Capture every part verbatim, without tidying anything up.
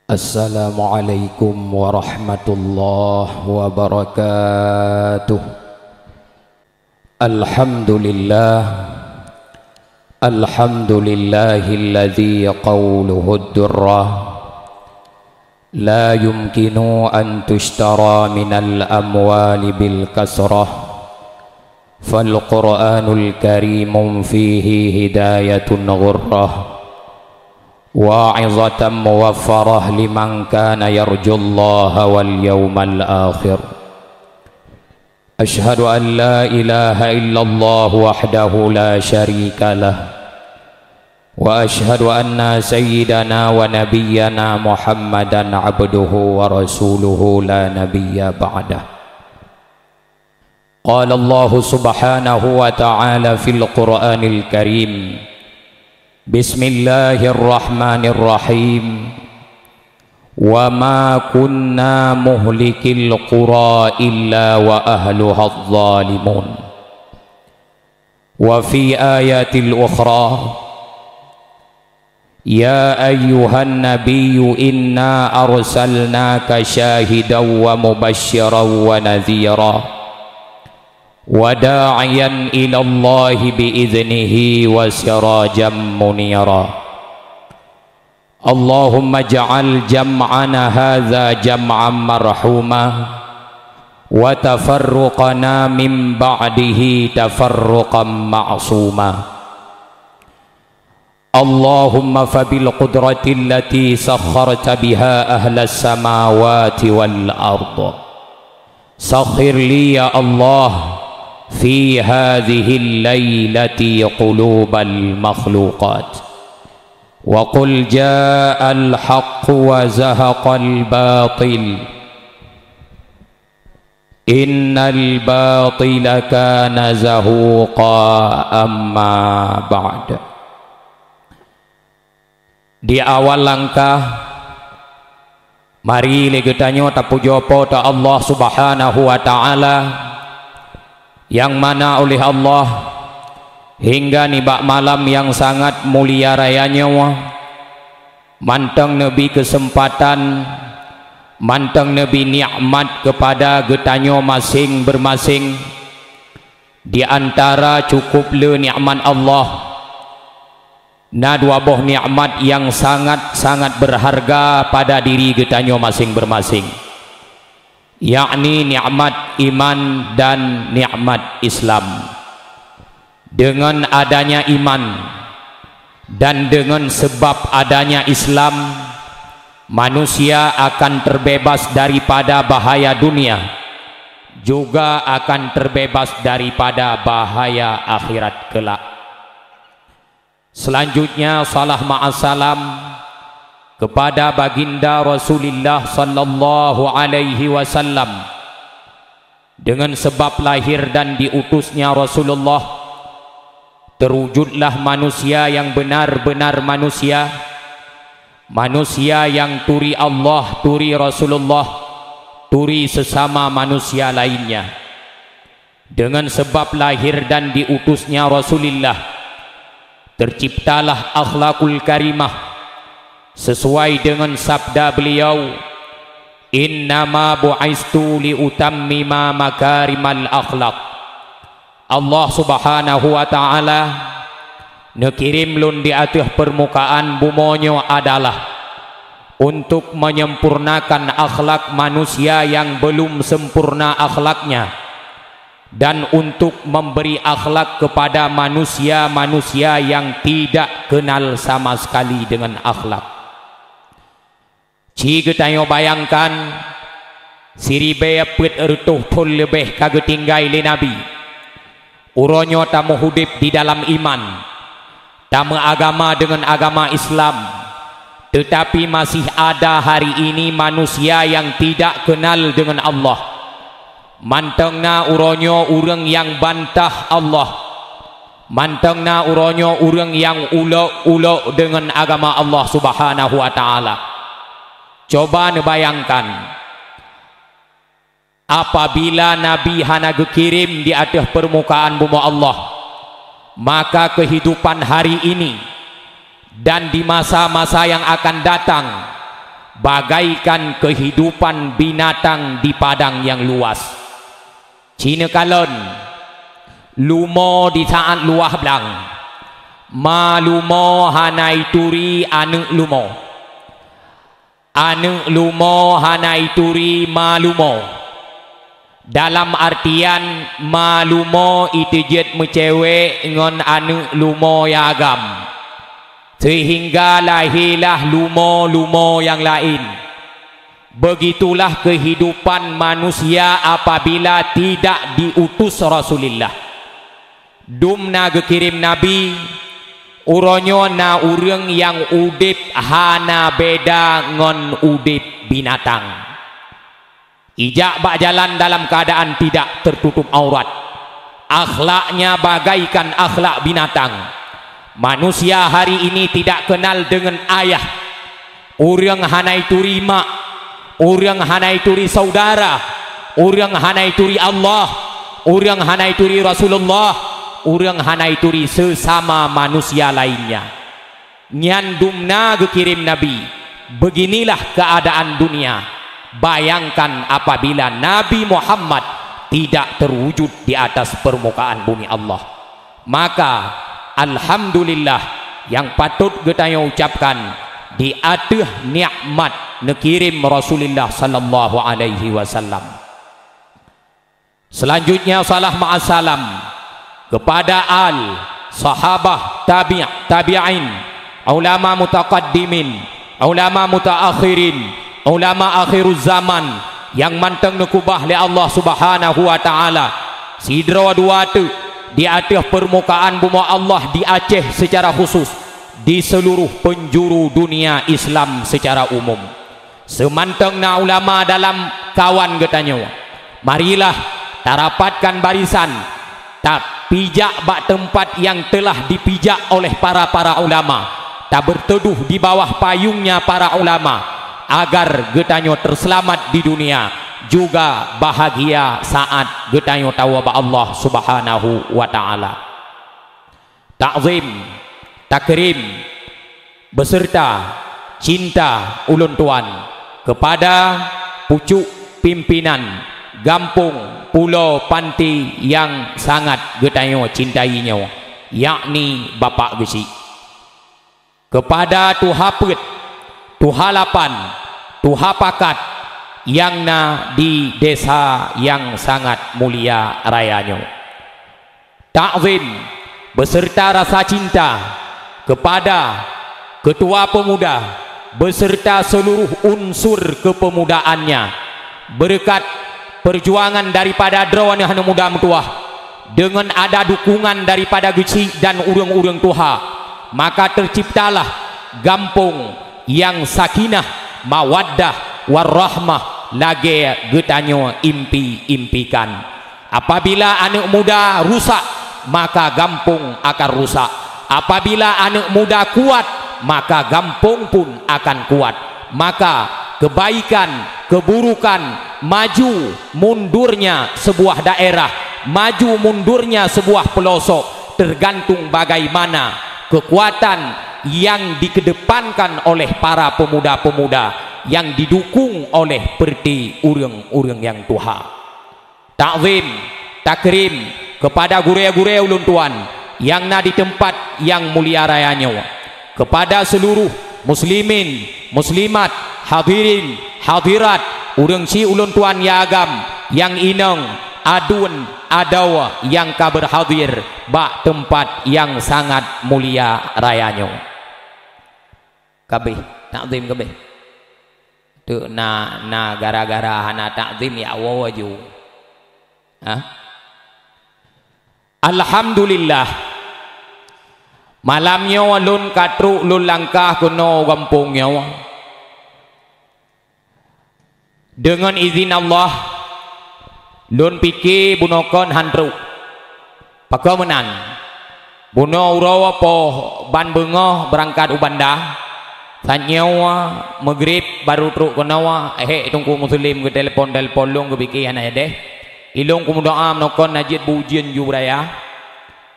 Assalamualaikum warahmatullahi wabarakatuh. Alhamdulillah. Alhamdulillahilladzi qauluhud durrah la yumkinu an tushtara minal amwali bil kasrah. Fal Qur'anul Karim fihi hidayatun ghurrah, wa'izatan muwaffarah liman kana yarjullaha wal yawmal akhir. Asyhadu an la ilaha illallah wahdahu la syarikalah, wa asyhadu anna sayyidana wa nabiyyana Muhammadan abduhu wa rasuluhu la nabiyya ba'dah. Qala Allahu subhanahu wa ta'ala fil Qur'anil Karim, Bismillahirrahmanirrahim. Wa ma kunna muhlikil qura illa wa ahluha zalimun. Wa fi ayatil ukhra, ya ayyuhan nabiyyu inna arsalnaka syahidan wa mubasysyiran wa nadhira, wa da'iyan ilallahi bi idznihi wa sirajan munira. Allahumma ij'al jam'ana hadza jam'an marhuma, wa tafarruqana min ba'dihi tafarruqan ma'suma. Allahumma fabil qudratil lati sakharta biha ahlas samawati wal ard, sakhir li ya Allah fi hadzihil lailati qulubal makhluqat. Wa qul ja'al haqqu wa zahaqal batil. Innal batila kana zahuqa, amma ba'd. Di awal langkah, mari lé geutanyoe tapujoe Po teu Allah Subhanahu wa Ta'ala, nyang mana uléh Allah hingga nibak malam nyang sangat mulia raya nyoe, mantong neubri keuseumpatan, mantong neubri nikmat keupada geutanyoe maséng-maséng. Di antara cukup le nikmat Allah, na dua boh nikmat nyang sangat-sangat beurharga pada diri geutanyoe maséng-maséng, yakni nikmat iman dan nikmat Islam. Deungon adanya iman dan deungon seubab adanya Islam, manusia akan teubeubaih daripada bahaya dunia, juga akan teubeubaih daripada bahaya akhirat keulak. Seulanjutnya, salam ma'assalam keupada Baginda Rasulillah sallallahu alaihi wasallam. Deungon seubab lahir dan diutusnya Rasulullah, teuwujudlah manusia nyang beunar-beunar manusia, manusia nyang turi Allah, turi Rasulullah, turi seusama manusia lainnya. Deungon seubab lahir dan diutusnya Rasulillah, teuciptalah akhlakul karimah, sisuai deungon sabda beuliau, "Innama bu'istu liutammima makarimal akhlak." Allah Subhanahu wa Ta'ala neukirém lôn di ateueh peurmukaan bumoe nyoe adalah untuk menyempurnakan akhlak manusia nyang belum sempurna akhlaknya, dan untuk memberi akhlak kepada manusia-manusia yang tidak kenal sama sekali dengan akhlak. Ci geutanyoe bayangkan, siribée peuet reutôh thon leubeh ka geutinggai lé Nabi. Uroe nyoe tameuhudép di dalam iman, tameuagama deungon agama Islam, teutapi masih ada hari ini manusia nyang tidak kenal deungon Allah. Mantong na uroe nyoe ureuëng nyang bantah Allah. Mantong na uroe nyoe ureuëng nyang ulok-ulok deungon agama Allah Subhanahu wa Ta'ala. Coba neubayangkan, apabila Nabi hana geukirém di ateueh peurmukaan bumoe Allah, maka keuhidupan hari ini dan di masa-masa nyang akan datang, bagaikan kehidupan binatang di padang yang luas. Ci neukalon, lumo di saat luwah blang, ma lumo hana ituri aneuëk lumo. Aneuëk lumo hana ituri ma lumo. Dalam artian, ma lumo iteujeuet meucewek ngon aneuëk lumo nyang agam, seuhingga lahé lah lumo-lumo nyang laén. Begitulah kehidupan manusia apabila tidak diutus Rasulullah. Dum na geukirém Nabi, uroe nyoe na ureuëng nyang udeb hana beda ngon udeb binatang. Ijak bak jalan dalam keadaan tidak tertutup aurat. Akhlaknya bagaikan akhlak binatang. Manusia hari ini tidak kenal dengan ayah. Ureuëng hana ituri mak, ureuëng hana ituri saudara, ureuëng hana ituri Allah, ureuëng hana ituri Rasulullah, ureuëng hana ituri sesama manusia lainnya. Nyan dum na geukirém Nabi. Beginilah keadaan dunia. Bayangkan apabila Nabi Muhammad tidak terwujud di atas permukaan bumi Allah. Maka, alhamdulillah nyang patut geutanyoe ucapkan di ateueh nikmat neukirém Rasulullah sallallahu alaihi wasallam. Selanjutnya, salam ma'assalam kepada al, sahabah, tabi', tabi'in, ulama mutaqaddimin, ulama mutaakhirin, ulama akhiruz zaman nyang mantong neukeubah lé Allah Subhanahu wa Ta'ala, sidroe dua teuk di ateueh peurmukaan bumoe Allah di Aceh seucara khusus, di seuluruh peunjuru dunia Islam seucara umum. Seumantong na ulama dalam kawan geutanyoe. Marilah tarapatkan barisan, tapijak bak teumpat nyang teulah dipijak oleh para-para ulama, tabeurteuduh di bawah payungnya para ulama, agar geutanyoe teuseulamat di dunia, juga bahagia saat geutanyoe tawoe bak Allah Subhanahu wa Ta'ala. Takzim, takrim, beserta cinta ulôn tuan kepada pucuk pimpinan gampông Pulo Panti nyang sangat geutanyoe cintai nyoe, yakni Bapak Geuchik. Kepada tuha peuet, tuha lapan, tuha pakat nyang na di desa nyang sangat mulia raya nyoe. Takzim beserta rasa cinta kepada Ketua Pemuda beserta seluruh unsur kepemudaannya. Beureukat peujuangan daripada droeneuh aneuk muda meutuwah, deungon ada dukungan daripada geuchik dan ureuëng-ureuëng tuha, maka teuciptalah gampông nyang sakinah, mawaddah, warahmah lagée geutanyoe impi-impikan. Apabila aneuëk muda rusak, maka gampông akan rusak. Apabila aneuëk muda kuat, maka gampông pun akan kuat. Maka, kebaikan, keburukan, maju mundurnya sebuah daerah, maju mundurnya sebuah pelosok, tergantung bagaimana kekuatan yang dikedepankan oleh para pemuda-pemuda yang didukung oleh perti ureuëng-ureuëng nyang tuha. Takzim, takrim kepada gurée-gurée ulôn tuan nyang na di teumpat nyang mulia raya nyoe, kepada seluruh muslimin, muslimat, hadirin, hadirat, ureuëng chik ulôn tuan nyang agam, nyang inong, aduen, adoe nyang ka beurhadir bak teumpat nyang sangat mulia raya nyoe. Kabeh, takzim kabeh. Tu na, na gara-gara hana takzim ya woe ju. Ha? Alhamdulillah. Malam nyoe lôn ka trok lôn langkah keunoe gampông nyoe. Deungon izin Allah, lôn pike bunoe kon han trok. Pakon meunan? Bunoe uroe poh ban beungoh beurangkat u Banda, saat nyoe meugrib baru trok keunoe, hék Teungku Muslim geutelepon-telepon lôn geupike hana jadeh. Ilôn kumeudoa meunoe kon na jeuet beu ujeuen ju beuraya.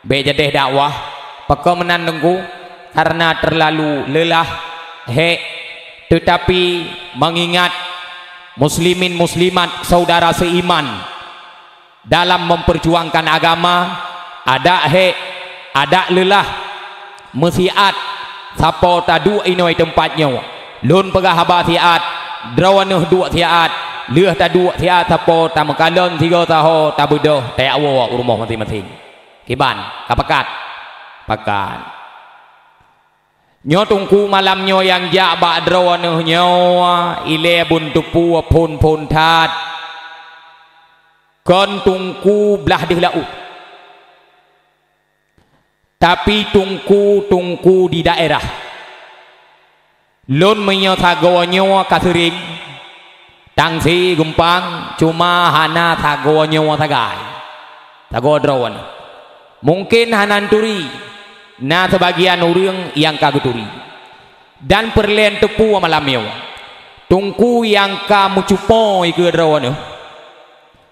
Bék jadeh dakwah. Pakon meunan Teungku? Karena terlalu lelah, hék Teutapi, meungingat muslimin muslimat saudara seiman dalam memperjuangkan agama, adak hék, adak leulah, meusiat, sapo taduek inoe teumpat nyoe. Lôn peugah haba siat, droeneuh duek siat, lheueh taduek siat sapo tameukalon sigoe saho tabeudôh tajak woe u rumoh maséng-maséng. Kiban, ka pakat? Pakat. Nyoe Teungku malam nyoe nyang jak bak droeneuh nyoe ilée bun teupeu phon-phon that. Kon Teungku blah deuh laôt. Tapi Teungku-teungku di daerah. Lôn meunyoe sagoe nyoe ka seuring, tangse geumpang, cuma hana sagoe nyoe sagai. Sagoe droeneuh. Mungken hana neuturi, na seubagian ureuëng nyang ka geuturi. Dan peureulée teupeu malam nyoe, Teungku nyang ka meucupo ikeue droeneuh,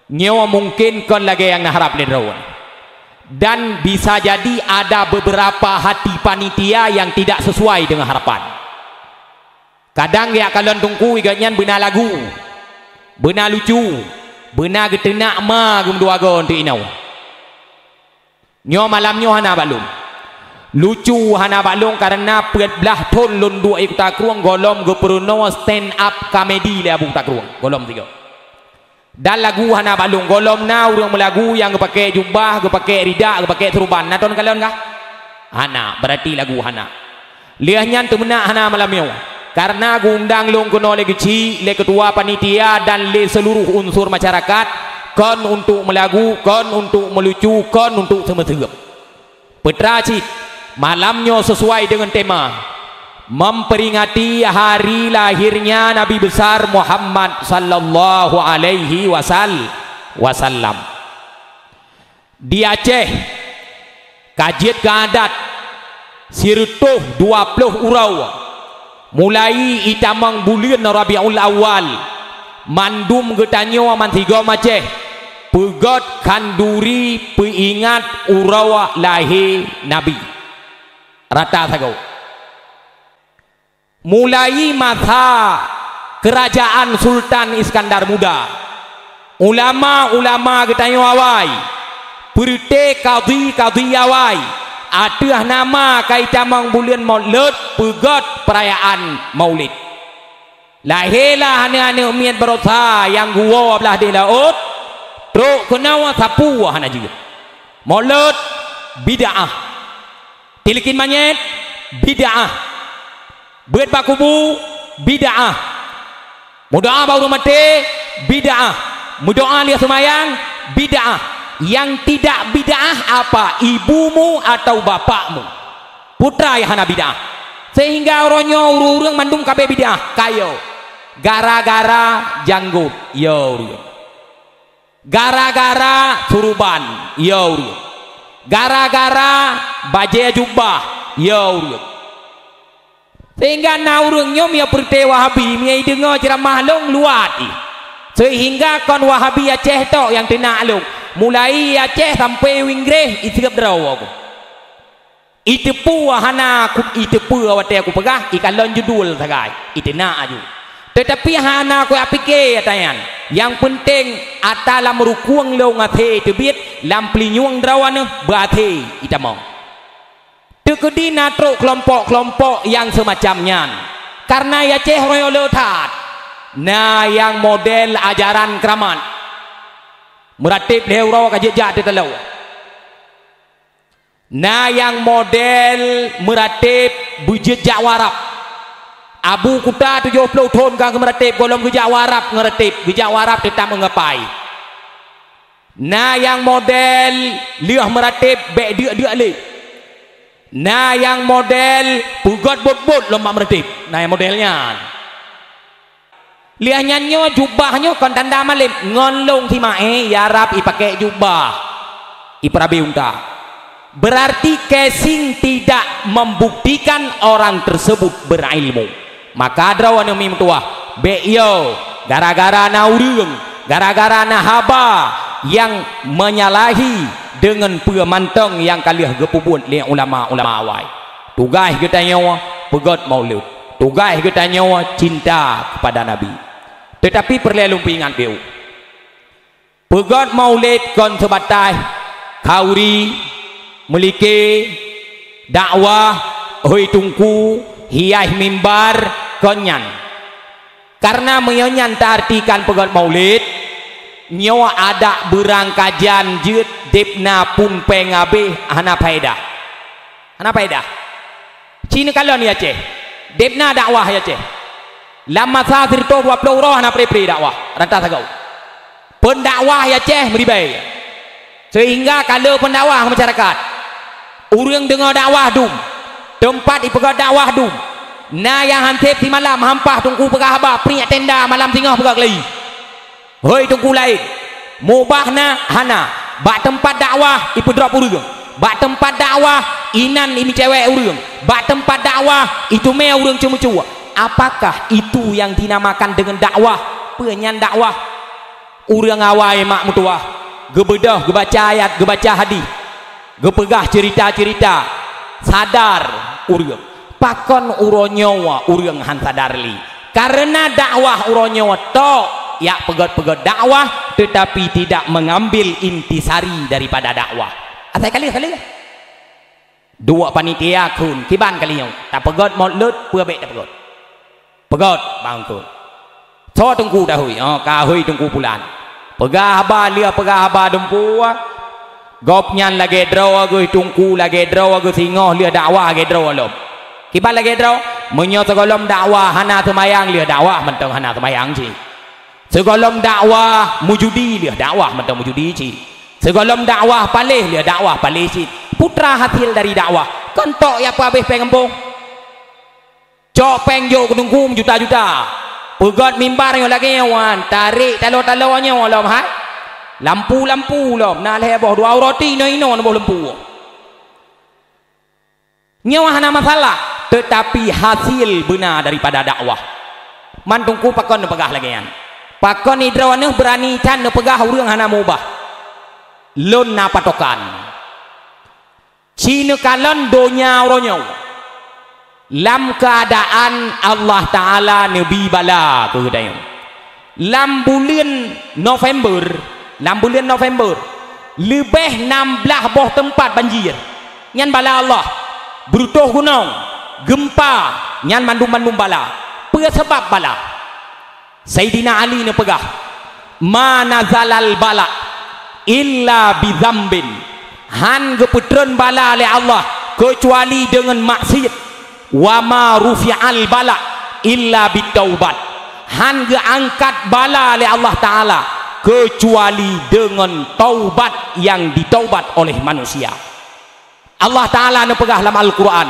nyoe mungken kon lagée nyang neuharab lé droeneuh. Dan bisa jadi ada beberapa hati panitia yang tidak sesuai dengan harapan. Kadang jak kalon Teungku, gobnyan beuna lagu, beuna lucu, beuna geuteunak ma geumeuduagoe teuk inoe. Nyoe malam nyoe hana bak lôn. Lucu hana bak lôn kareuna peuet blaih thon lôn duek i Kuta Krueng gohlom geupeurunoe stand up comedy lé Abu Kuta Krueng, gohlom sigoe. Dan lagu hana bak lôn, gohlom na ureuëng meulagu nyang geupaké jubah, geupaké ridak, geupaké seuruban. Na ton kalon kah? Hana, berarti lagu hana. Lheueh nyan teumeunak hana malam nyoe, kareuna geuundang lôn keunoe lé geuchik, lé keutua panitia dan lé seuluruh unsur masyarakat, kon untuk meulagu, kon untuk meulucu, kon untuk seumeuseueb. Peutra cit, malam nyoe sesuai deungon tema, memperingati hari lahirnya Nabi Besar Muhammad sallallahu alaihi wasal-, wasallam. Di Aceh, ka jeuet keu adat sireutôh dua ploh uroe, mulai itamong buleuen Rabiul Awal, mandum geutanyoe bansigom Aceh peugét khanduri peuingat uroe lahé Nabi. Rata sagoe. Mulai masa keurajaan Sultan Iskandar Muda, ulama-ulama geutanyoe awai, peureuté kadhi-kadhi awai, ateueh nama ka itamong buleuen Maulud peugét peurayaan Maulid. Lahé lah aneuëk-aneuëk miet baroesa nyang geuwoe blah deh laôt, trok keunoe sapeue hana jeuet. Maulud, bid'ah. Tilkin manyét, bid'ah. Beuet bak kubu, bid'ah. Meudoá bak ureuëng maté, bid'ah. Meudoá lheueh seumayang, bid'ah. Nyang tidak bid'ah apa? Ibumu atau bapakmu. Peutra nyang hana bid'ah. Sehingga uroe nyoe ureuëng-ureuëng mandum ka abéh bid'ah. Kayo. Gara-gara janggot. Yo ureuëng. Gara-gara suruban, ya ureuëng. Gara-gara bajée jubah, ya ureuëng. Sehingga na ureuëng nyoe meunyoe peureuté Wahabi, meunyoe ideungoe ceuramah lôn luwat jih. Sehingga kon Wahabi Aceh tok nyang teunak lôn. Mulai Aceh sampoe u Inggréh, iseueb droe ku. Iteupeue hana ku, iteupeue watée kupeugah, ikalon judul sagai, iteunak aju. Teutapi hana kupiké ata nyan. Nyang peunteng, ata lam rukueng lôn até teubiet, lam peulinyueng droeneuh beuaté itamong. Teukeudi na trok keulompok-keulompok nyang seumacam nyan. Kareuna i Aceh roh nyoe le that. Na nyang model ajaran keuramat. Meuratéb lhée uroe ka jeuet jak teutaloe. Na nyang model meuratéb beujeuet jak u Arab. Abu Kuta tujoh ploh thon ka geumeuratéb, gohlom geujak u Arab meuratéb, geujak u Arab teutab meungapai. Na nyang model lheueh meuratéb bék deuk-deuk lé. Na nyang model peugét bot-bot lom bak meuratéb. Na nyang model nyan. Lheueh nyan nyoe jubah nyoe kon tanda malem, ngon lôn si Maé, ya Rab, ipaké jubah, ipeurabe unta. Berarti casing tidak membuktikan orang tersebut berilmu. Maka droeneuh mi meutuwah, bék yo, gara-gara na ureuëng, gara-gara na haba nyang menyalahi deungon peue mantong nyang ka lheueh geupeubuet lé ulama-ulama awai. Tugaih geutanyoe peugét maulud. Tugaih geutanyoe cinta kepada Nabi. Teutapi peureulée lôn peuingat beu, peugét maulid kon seubatai khauri, meulike, dakwah, hôi teungku, hiaih mimbar, kon nyan. Kareuna meunyoe nyan taartikan peugét maulid, nyoe adak beurangkajan jeuet deb na pun péng habéh hana faedah. Hana faedah. Ci neukalon i Aceh. Deb na dakwah i Aceh. Lam masa sireutôh dua ploh uroe hana pre-pre dakwah rata sagoe. Peundakwah i Aceh meuribée. Seuhingga ka le peundakwah masyarakat. Ureuëng deungoe dakwah dum. Teumpat ipeugét dakwah dum. Na nyang han seb simalam hampah teungku peugah haba, priek tenda malam singoh peugét keulayi. Hôi teungku laén, mubah na hana, bak teumpat dakwah ipeudrop ureuëng, bak teumpat dakwah inan imeucewek ureuëng, bak teumpat dakwah itumé ureuëng ceumeucue. Apakah itu yang dinamakan dengan dakwah? Peue nyan dakwah? Ureuëng awai mak meutuwah, geubeudôh, geubaca ayat, geubaca hadih, geupeugah ceurita-ceurita, sadar ureuëng. Pakon uroe nyoe ureuëng han sadar lé? Kareuna dakwah uroe nyoe tok, jak peugét-peugét dakwah, teutapi tidak mengambil intisari daripada dakwah. Asai ka lheueh, ka lheueh. Duek panitia kheun, kiban ka lheueh nyoe, tapeugét maulid, peue bék tapeugét. Peugét bang kheun. Soe teungku tahôi? Oh, ka hôi teungku pulan. Peugah haba, lheueh peugah haba dumpeue. Gobnyan lagée droe geuh teungku, lagée droe geuh singoh, lheueh dakwah lagée droe lom. Kiban lagée droe? Meunyoe sigohlom dakwah hana seumayang, lheueh dakwah mantong hana seumayang cit. Sigohlom dakwah meujudi, lheueh dakwah mantong meujudi cit. Sigohlom dakwah paléh, lheueh dakwah paléh cit. Peue teuma hasil dari dakwah? Kon tok jak peuhabéh péng gampông. Cok péng jok keu teungku meujuta-juta. Peugét mimbar nyoe lagée nyoe wan, tarék taloe-taloe nyoe lom hai. Lampu-lampu lom, na lhée boh dua uroe ti inoe-inoe boh lampu. Nyoe hana masalah, teutapi hasil beuna daripada dakwah. Man teungku pakon neupeugah lagée nyan? Pakon droeneuh neubreuni that neupeugah ureuëng hana mubah? Lôn na patokan. Ci neukalon donya uroe nyoe lam keuadaan Allah Taala neubi bala keu geutanyoe. Lam buleuen November, lam buleuen November, leubeh nam blaih boh teumpat banjir. Nyan bala Allah. Beureutoh gunong, geumpa, nyan mandum-mandum bala. Peue sabab bala? Saidina Ali neupeugah, "Ma nazalal bala illa bi dzambin." Han geupeutreun bala lé Allah keucuali deungon maksiet. "Wa ma rufi'al bala illa bitaubat." Han geuangkat bala lé Allah Taala keucuali deungon taubat nyang ditaubat oleh manusia. Allah Taala neupeugah lam Al-Quran,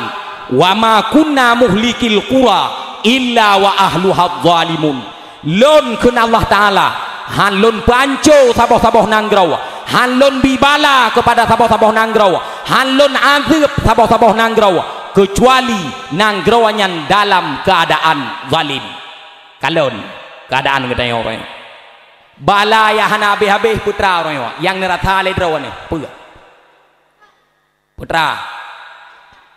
"Wa ma kunna muhlikil qura illa wa ahluha zalimun." Lôn kheun Allah Taala, han lôn peuanco saboh-saboh nanggroe, han lôn bi bala keupada saboh-saboh nanggroe, han lôn azeueb saboh-saboh nanggroe, keucuali nanggroe nyan dalam keuadaan zalim. Kalon keuadaan geutanyoe uroe nyoe. Bala nyang hana habéh-habéh peue teuma uroe nyoe nyang neurasa lé droeneuh. Peue? Peue teuma,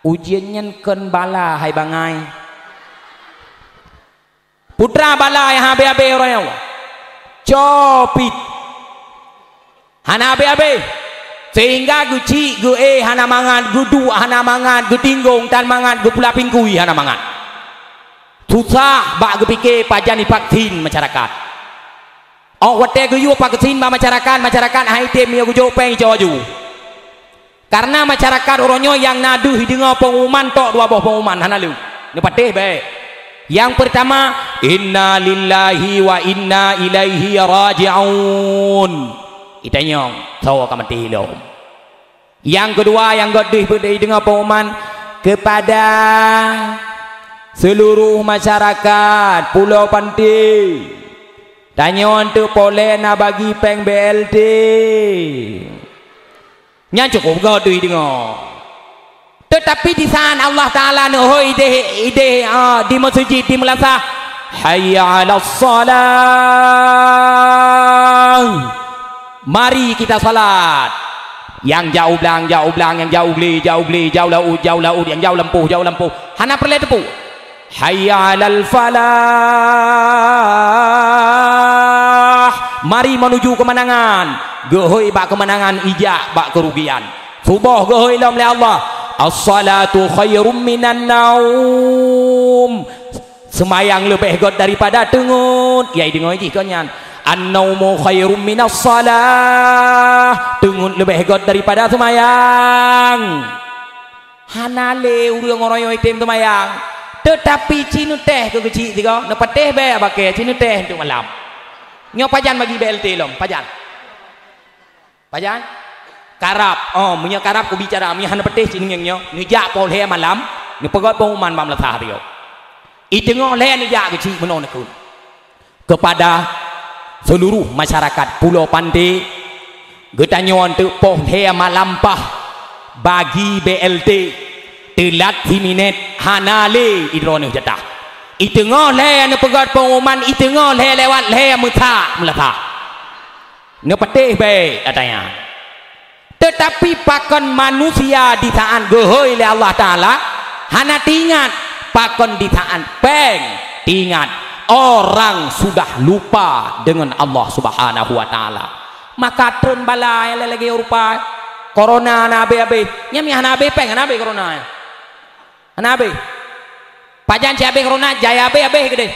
ujeuen nyan kon bala hai bangai. Peue teuma bala nyang habéh-habéh uroe nyoe? Covid. Hana habéh-habéh. Seuhingga geucik, geuéh hana mangat, geuduek hana mangat, geutinggong tan mangat, geupula pingkui hana mangat. Susah bak geupike pajan jivaksin masyarakat. Óh watée geuyue vaksin bak masyarakat, masyarakat han item meunyoe geujok péng icok laju. Kareuna masyarakat uroe nyoe nyang na deuh jideungoe peungumuman tok dua boh peungumuman hana lé. Neupatéh bék. Nyang peurtama, "Inna lillahi wa inna ilaihi raji'un." Itanyong, soe ka maté lom? Nyang keudua, nyang göt deuh jideungoe peungumuman, "Kepada seluruh masyarakat Pulo Panté, tanyoe eunteuk polé na bagi péng B L T." Nyan cukôp göt deuh jideungoe. Teutapi di saat Allah Taala neuhôi idéh, idéh, ah, di meuseujid, di meulasah, "Hayya 'alas shalah." Mari kita salat. Nyang jak u blang, jak u blang, nyang jak u glé, jak u glé, jak u laôt, jak u laôt, nyang jak u lampôh, jak u lampôh. Hana peureulée teupeu. Hayya 'alal falah. Mari menuju kemenangan. Geuhôi bak kemenangan, ijak bak kerugian. Suboh geuhôi lom lé Allah. As-salatu khairum minan naum. Seumayang leubeh gét daripada teungeut. Ya, ideungoe jih kon nyan. An-naumu khairum minas salah. Teungeut leubeh gét daripada seumayang. Hana lé ureuëng uroe nyoe item seumayang, teutapi ci neutéh keu keuchik sigoe, neupatéh bèe abakée, ci neutéh untuk malam. Nyoe pajan bagi B L T lom, pajan? Pajan? Karab. Oh, meunyoe karab kubicara, meunyoe hana patéh ci neungieng nyoe, neujak poh lhée malam, neupeugét pengumuman bak meulasah teuh. Iteungoh lhée neujak keuchik meunoe neukheun. Kepada seluruh masyarakat Pulo Panté, geutanyoe teuk poh lhée malam paih bagi B L T, teulat siminét hana lé idroeneuh jatah. Iteungoh lhée neupeugét pengumuman, iteungoh lhée lewat lhée meusak meulasah. Neupatéh bèe ata nyan. Teutapi pakon manusia di saat geuhôi lé Allah Taala hana teuingat, pakon di saat péng teuingat, orang sudah lupa dengan Allah Subhanahu wa Taala. Maka treun bala nyang lagée rupa korona hana habéh-habéh. Nyan meunan hana habéh péng, hana habéh korona nyan. Hana habéh. Pajan cit habéh korona, jai habéh-habéh keudeh.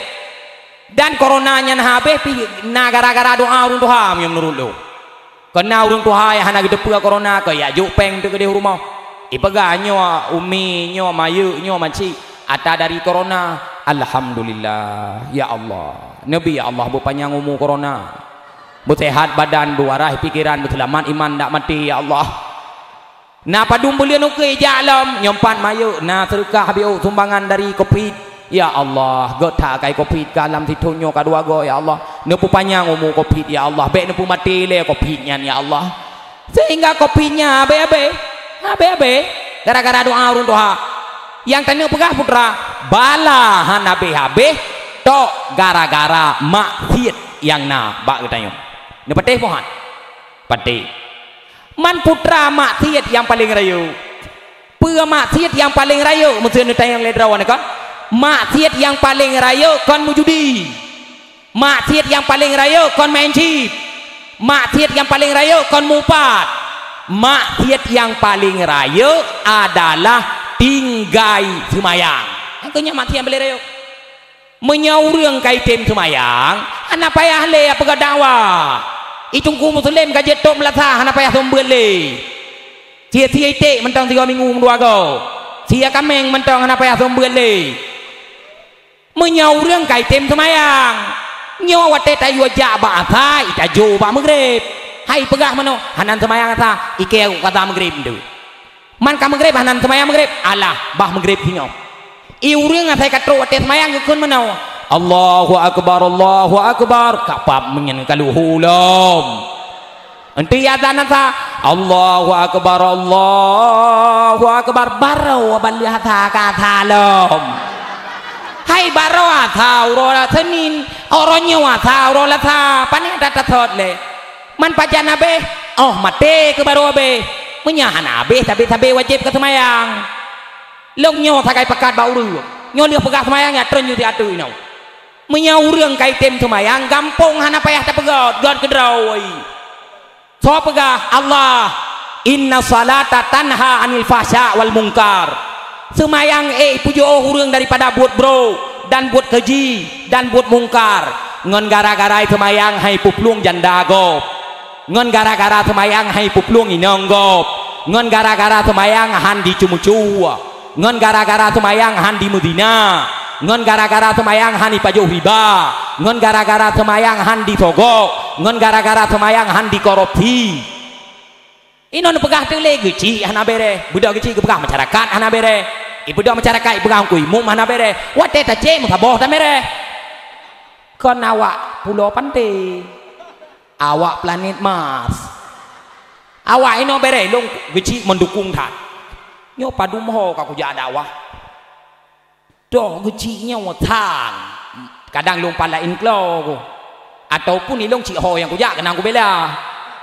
Dan korona nyan habéh pih na gara-gara doa ureuëng tuha, meunyoe meunurot lôn. Keu na ureuëng tuha nyang hana geuteupeue korona, keu jak jok péng teuk keudeh u rumoh. Ipeugah, "Nyoe umi, nyoe mayeuek, nyoe macik, ata dari korona." Alhamdulillah, ya Allah. Neubi ya Allah beupanyang umu korona. Beuseuhat badan, beuwaras pikeran, beuseulamat iman, dak maté, ya Allah. Na padum buleuen ukeue jak lom, nyoe pat mayeuek, na seudeukah biôh sumbangan dari Covid. Ya Allah, gét that akai Covid ka lam sithon nyoe ka dua goe, ya Allah. Neupeupanyang umu Covid, ya Allah. Bék neupeumaté lé Covid nyan, ya Allah. Sehingga Covid nyan habéh-habéh, habéh-habéh gara-gara doa ureuëng tuha. Nyang taneuk peugah putra, bala hana habéh-habéh tok gara-gara maksiet nyang na bak geutanyoe. Neupatéh poh nyan? Patéh. Man putra maksiet nyang paleng rayeuk. Peue maksiet nyang paleng rayeuk meuseu neutanyong lé droeneuh kon? Maksiet nyang paleng rayeuk kon meujudi. Maksiet nyang paleng rayeuk kon maén chip. Maksiet nyang paleng rayeuk kon mupat. Maksiet nyang paleng rayeuk adalah tinggai seumayang. Nyang keu nyan maksiet nyang paleng rayeuk. Meunyoe ureuëng ka item seumayang, hana payah lé peugah dakwah. I teungku muslim ka jeuet top meulasah, hana payah seumeubeuet lé. Sie-sie iték mantong sigoe minggu meudua goe. Sie kaméng mantong hana payah seumeubeuet lé. Meunyoe ureuëng ka item seumayang, nyoe watée tayue jak bak asa, itajo bak meugreb. Hai peugah meunoe, hana seumayang asa, ikeu kaza meugreb nteuk. Man ka meugreb hana seumayang meugreb, alah, bah meugreb singoh. I ureuëng asai ka trok watée seumayang geukheun meunoe, "Allahu akbar, Allahu akbar," ka pap meunyan ka lheueh lom. Eunteuk azan asa, "Allahu akbar, Allahu akbar," barô ban lheueh asa ka asa lom. Hai barô asa uroe Senin, uroe nyoe asa uroe Selasa, pane that tasot lé. Man pajan habéh? Oh, maté keu barô habéh. Meunyoe hana habéh, sabé-sabé wajéb keu seumayang. Lôn nyoe sagai pakat bak ureuëng. Nyoe lheueh peugah seumayang, nyan treun yue siat teuk inoe. Meunyoe ureuëng ka item seumayang, gampông hana payah tapeugét, gét keudroe. Soe peugah? Allah. "Inna salata tanha 'anil fahsya wal munkar." Seumayang ék peujiôh ureuëng daripada buet brôk dan buet keujih dan buet mungkar. Ngon gara-gara seumayang hai peuplueng janda gob. Ngon gara-gara seumayang hai peuplueng inong gob. Ngon gara-gara seumayang han jiceumeucue. Ngon gara-gara seumayang han jimeuzina. Ngon gara-gara seumayang han jipajoh riba. Ngon gara-gara seumayang han jisogok. Ngon gara-gara seumayang han jikorupsi. Inoe neupeugah teuk lé geuchik hana béreh, beudôh geuchik geupeugah masyarakat hana béreh. Ibeudôh masyarakat ipeugah Teungku Imum hana béreh. Watée tacék meusaboh taméreh. Kon awak Pulo Panté. Awak planet Mars. Awak inoe béreh, lôn geuchik meudukung that. Nyoe padum ho ka kujak dakwah. Toh geuchik nyoe that. Kadang lôn pat laén klo ku. Ataupun ilôn chik ho nyang kujak keunan kubela.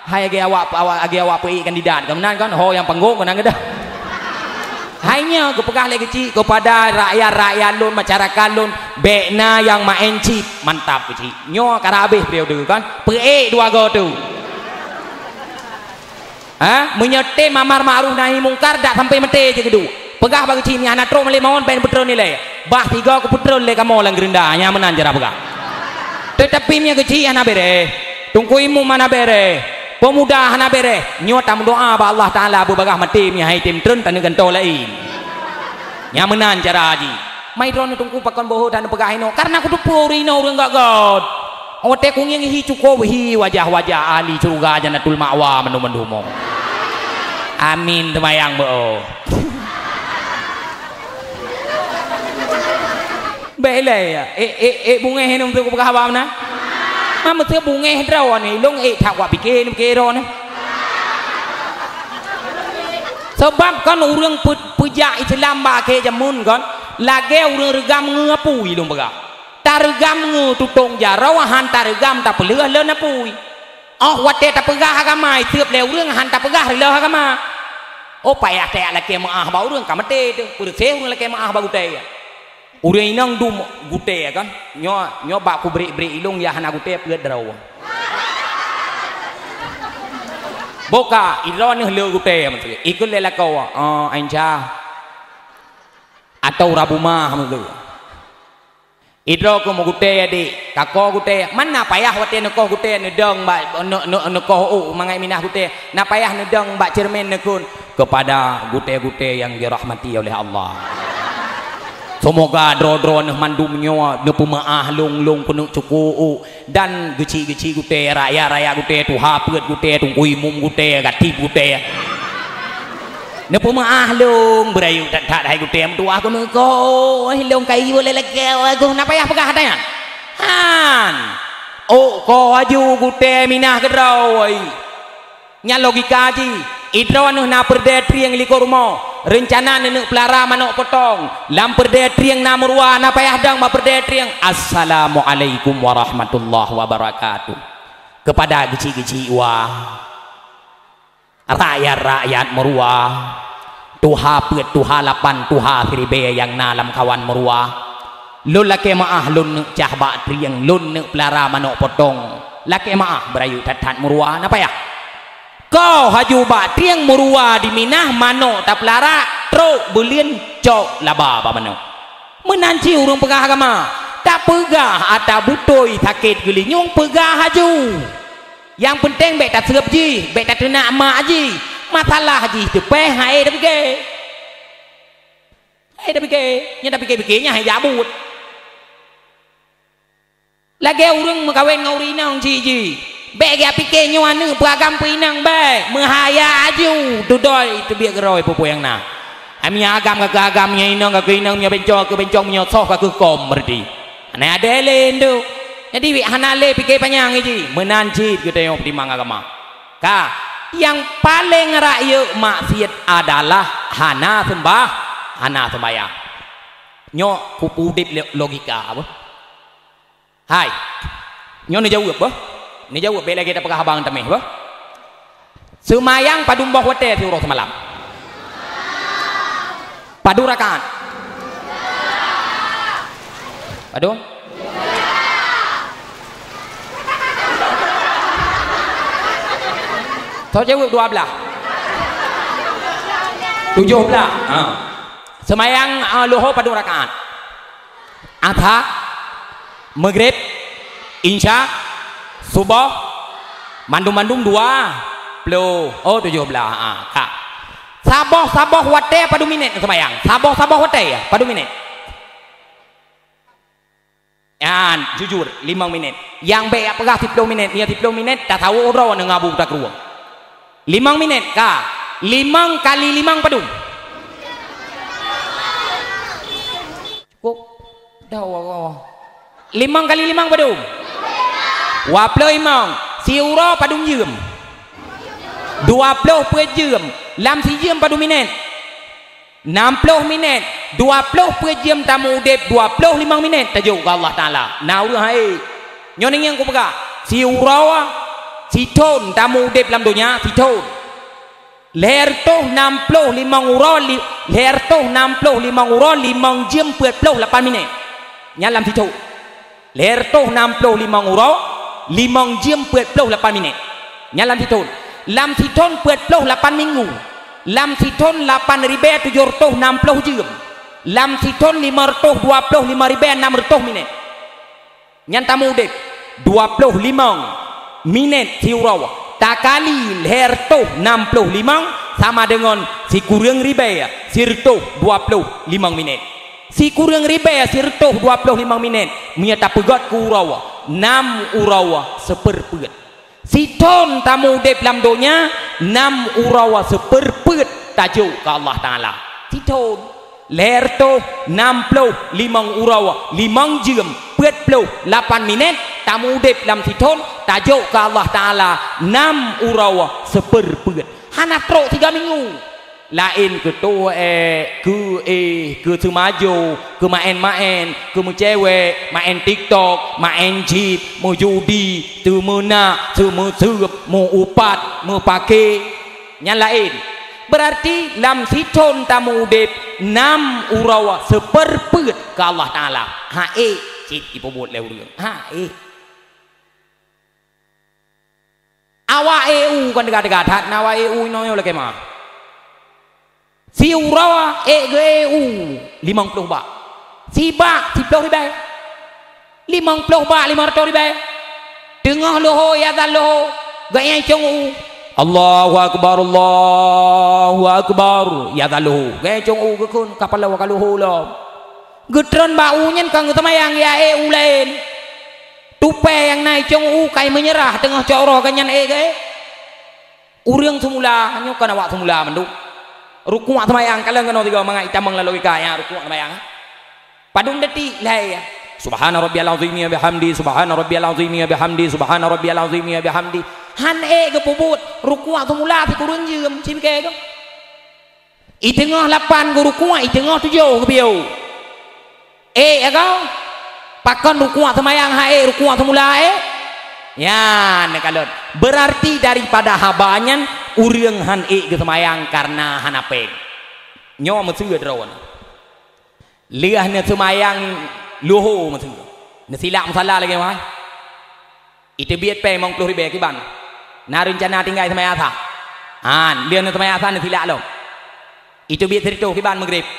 Hai lagée awak, awak, lagée awak peuék kandidat, keunan kan ho nyang panggong keunan geudah. Hai nyoe geupeugah lé keuchik keupada rakyat-rakyat lôn, masyarakat lôn, bék na nyang maén chip. Mantap keuchik. Nyoe ka habéh periode kan? Peuék dua go tu. Ha? Meunyoe tem amar ma'ruf nahi mungkar, dak sampai maté jeuet keuduek. Peugah bak keuchik nyan hana trok malée mawon, bék peutreun ilée. Bah tiga keupeutreun lé kamoe lam geureunda, nyan meunan cara peugah. Teutapi meunyoe keuchik hana béreh, teungku imum hana béreh, peumuda hana béreh, nyoe tameudoá bak Allah Taala beubagaih maté meunyoe hai tem treun taneuk gantoe laén. Nyan meunan cara jih. Mai droeneuh teungku pakon boh that neupeugah inoe, kareuna kuteupeue ureuëng inoe ureuëng gét-gét. Watée kungieng hi cukôp hi wajah-wajah ahli syeuruga Jannatul Ma'wa mandum-mandum. Amin teumayang beuo. Bék ilée ya. Eh, eh, eh, bungéh nyoe beutôi kupeugah haba meunan. Ma meuteue bungéh droeneuh, ilông eh that wak pike nyoe pike droeneuh. Sabab kan ureuëng peu-, peujak Islam bak akhé jameun kan, lagée ureuëng reugam ngon apui lôn peugah. Tareugam ngon tutong jaroe, han tareugam tapeuleueh lé apui. Óh watée tapeugah agama, iteueb lé ureuëng han tapeugah reuloh agama. Oh payah tajak lakée meuáh bak ureuëng ka maté teuh, peureuséh ureuëng lakée meuáh bak gutée. Ureuëng inong dum gutée kan, nyoe, nyoe bak kubrek-brek ilông ya hana gutée peuet droe. Boh ka, idroeneuh le gutée meuteue. Ikheun lé lakoe, "Oh, Ainca." Atau Rabuma meuteue. Idroe keu meugutée, Dik. Kakoe gutée. Man na payah watée neukoh gutée, neudong bak, ne-, ne-, neukoh ôk mangat minah gutée. Na payah neudong bak ceureumen neukheun, "Kepada gutée-gutée yang dirahmati oleh Allah. Seumoga droe-droeneuh mandum nyoe neupeumeuáh lôn-lôn keuneuk cukôp ôk." Dan geuchik-geuchik gutée, rakyat-rakyat gutée, tuha peuet gutée, teungku imum gutée, gatib gutée. Neupeumeuáh lôn, beurayeuk that-that hai gutée, meutuah keuneuk koh, lôn kayue lé lakée, na payah peugah ata nyan. Han. Ôk koh aju gutée minah keudroe. Nyan logika jih. Idroeneuh na peureudée trieng likot rumoh, reuncana neuneuk peulara manök potong. Lam peureudée trieng na meuruwa, na payah dong bak peureudée trieng, "Assalamualaikum warahmatullahi wabarakatuh." Kepada geuchik-geuchik wa, rakyat-rakyat meuruwa, tuha peuet, tuha lapan, tuha siribée nyang na lamkawan meuruwa. Lôn lakée meuáh lôn neuk cah bak trieng, lôn neuk peulara manök potong. Lakée meuáh beurayeuk that-that meuruwa, na payah. Koh aju bak trieng meuruwa diminah manök tapeulara, trok beuleuen cok laba bak manök. Meunan cit ureuëng peugah agama, tapeugah ata beutôi sakét geulinyueng peugah aju. Nyang peunteng bék taseueb jih, bék tateunak mak jih. Masalah jih teupéh hai tapike. Hai tapike, nyang tapike-pike nyan hai jak buet. Lagée ureuëng meukawen ngon ureuëng inong cit jih. Bék geupiké nyoe aneuëk peuagam peuinong bék. Meuhaya aju, dudoe teubiet keudroe peue-peue nyang na. Ami agam ka keu agam, nyoe inong ka keu inong, nyoe bencong ka keu bencong, nyoe soh ka keu kom meureuti. Hana adé lé nduek. Jadi wék hana lé piké panyang jih. Meunan cit geutanyoe peutimang agama. Ka, nyang paleng rayeuk maksiet adalah hana seumbah, hana seumbahyang. Nyoe kupeudeb lo-, logika apa? Hai. Nyoe neujaweueb, bah. Neujaweueb, bék lagée tapeugah haba ngon tameh, bah. Seumayang padum boh watée siuroe seumalam? Padum rakaat? Padum? Soe jaweueb dua blaih? Tujoh blaih. Ha. Seumayang, ah, luho padum rakaat? Asha, Maghrib, Isya, Suboh, mandum-mandum dua ploh, oh, tujoh blaih, ah, ka. Saboh-saboh watée padum minét seumayang? Saboh-saboh watée padum minét? Nyan, jujur, limong minét. Nyang bék jak peugah siploh minét, nyan siploh minét, tasawôh droe ngon abu takrueng. Limong minét, ka. Limong kali limong padum? Cukup. Dah, Allah. Limong kali limong padum? Dua ploh limong. Siuroe padum jeuem? Dua ploh peuet jeuem. Lam sijeuem padum minét? Nam ploh minét. Dua ploh peuet jeuem tameuudeb, dua ploh limong minét tajok keu Allah Taala. Na ureuëng hai. Nyoe nyang kupeugah. Siuroe, sithon tameuudeb lam donya, sithon. Lhèe reutôh nam ploh limong uroe li-, lhèe reutôh nam ploh limong uroe limong jeuem peuet ploh lapan minèt. Nyan lam sithôn. Lhèe reutôh nam ploh limong uroe limong jeuem peuet ploh lapan minèt. Nyan lam sithôn. Lam sithôn peuet ploh lapan minggu. Lam sithôn lapan ribèe tujoh reutôh nam ploh jeuem. Lam sithôn limong reutôh dua ploh limong ribèe nam reutôh minèt. Nyan tameu udép dua ploh limong minèt siuroe, takali lhèe reutôh nam ploh limong sama deungon sikureueng ribèe sireutôh dua ploh limong minèt. Sikureueng ribèe sireutôh dua ploh limong minèt meunyoe tapeugöt keu uroe, nam uroe seupeurpeuet. Sithôn tameu udép lam donya, nam uroe seupeurpeuet tajok keu Allah Taala. Sithôn. Lhèe reutôh nam ploh limong uroe limong jeuem peuet ploh lapan minèt tameu udép lam sithôn, tajok keu Allah Taala nam uroe seupeurpeuet. Hana trok tiga minggu. Laén keu toh èk, keu éh, keu seumajoh, keu maén-maén, keu meucewek, maén TikTok, maén chip, meujudi, teumeunak, seumeuseup, meu-upat, meupaké. Nyan laén. Beurarti lam sithôn tameu udép nam uroe seupeurpeuet keu Allah Taala. Ha ék cit jipeubuet lé ureuëng. Ha ék. Awak ék u kon teuga-teuga that na awak ék u inoe lakée meuah. Siuroe ék geuék u limong ploh bak. Sibak siploh ribèe. Limong ploh bak limong reutôh ribèe. Teungoh leuhô, ya that leuhô, geuék cong u. Allahu akbar, Allahu akbar. Ya that leuhô, geuék cong u geukheun ka paloe ka leuhô lom. Geutreun bak u nyan ka geuseumayang ya ék u laén. Tupée nyang na icong u kai meunyeurah teungoh cok roh geuh nyan ék geuék. Ureuëng seumula, nyoe kon awak seumula mandum. Rukuak seumayang kalon keunoe sigoe mangat itamong lam logika nyang rukuak seumayang. Padum detik lhée. Subhana rabbiyal azim ya bihamdi, subhana rabbiyal azim ya bihamdi, subhana rabbiyal azim ya bihamdi. Han ék geupeubuet rukuak seumula sikureueng jeuem, ci bike geuh. Iteungoh lapan geurukuak, iteungoh tujoh geupiôh. Ék ya kau? Pakon rukuak seumayang ha ék, rukuak seumula ék? Nyan kalon. Beurarti daripada haba nyan ureuëng han ék geuseumayang kareuna hana péng. Nyoe meuseue droeneuh. Lheueh neuseumayang leuhô meuseue. Neusilak musala lagée nyoe. Iteubiet péng limong ploh ribèe kiban. Na reuncana tinggai seumayang asar. Han, lheueh neuseumayang asar neusilak lom. Iteubiet sireutôh kiban meugreb.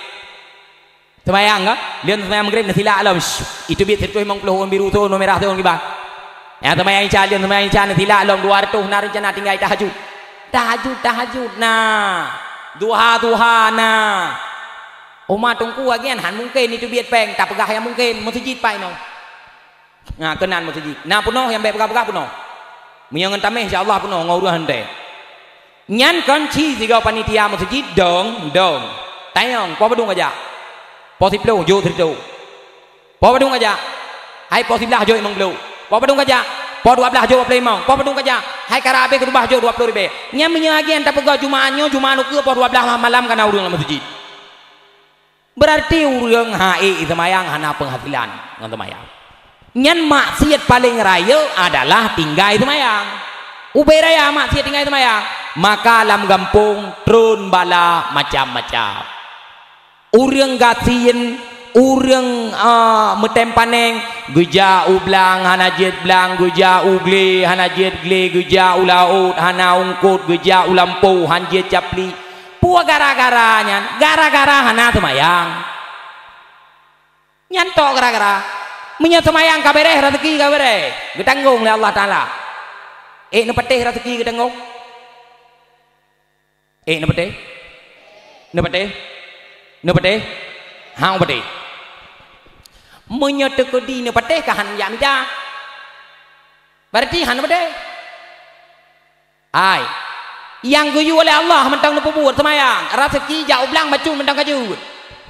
Seumayang ka? Lheueh neuseumayang meugreb neusilak lom. Shh, iteubiet sireutôh limong ploh ôn biru thon, ôn mirah thon kiban. Nyang seumayang isya, lheueh neuseumayang isya neusilak lom dua reutôh na reuncana tinggai tahajud. Tahajud, tahajud na. Duha, duha na. Uma teungku agian han mungken iteubiet péng, tapeugah nyang mungken, meuseujid pai nyoe. Na keunan meuseujid. Na peunoh nyang bék peugah-peugah peunoh. Meunyoe ngon tameh insya Allah peunoh ngon ureuëng hantée. Nyan kon ci sigoe panitia meuseujid dong, dong. Tanyong, po padum kajak? Po siploh jok sireutôh. Po padum kajak? Hai po siblaih jok limong ploh. Po padum kajak? Po dua blaih jok dua ploh limong. Po padum kajak? Hai karab habéh keudua jok dua ploh ribèe. Nyan meunyoe agian tapeugah Jumaat nyoe, Jumaat ukeue po dua blaih malam ka na ureuëng lam meuseujid. Beurarti ureuëng ha ék seumayang hana peunghasilan ngon seumayang. Nyan maksiet paleng rayeuk adalah tinggai seumayang. Ubé raya maksiet tinggai seumayang, maka lam gampông tron bala macam-macam. Ureuëng gasien, ureuëng, a, meutem paneng, geujak u blang hana jeuet blang, geujak u glé hana jeuet glé, geujak u laôt hana ungkot, geujak u lampôh han jeuet capli. Peue gara-gara nyan? Gara-gara hana seumayang. Nyan tok gara-gara. Meunyoe seumayang ka béréh, raseuki ka béréh, geutanggong lé Allah Taala. Ék neupatéh raseuki geutanggong? Ék neupatéh? Neupatéh? Neupatéh? Hang patéh. Meunyoe teukeudi neupatéh ka han jak mita. Beurarti han neupatéh. Hai, nyang geuyue lé Allah mantong neupeubuet seumayang, raseuki jak u blang bacut mantong ka jeuet.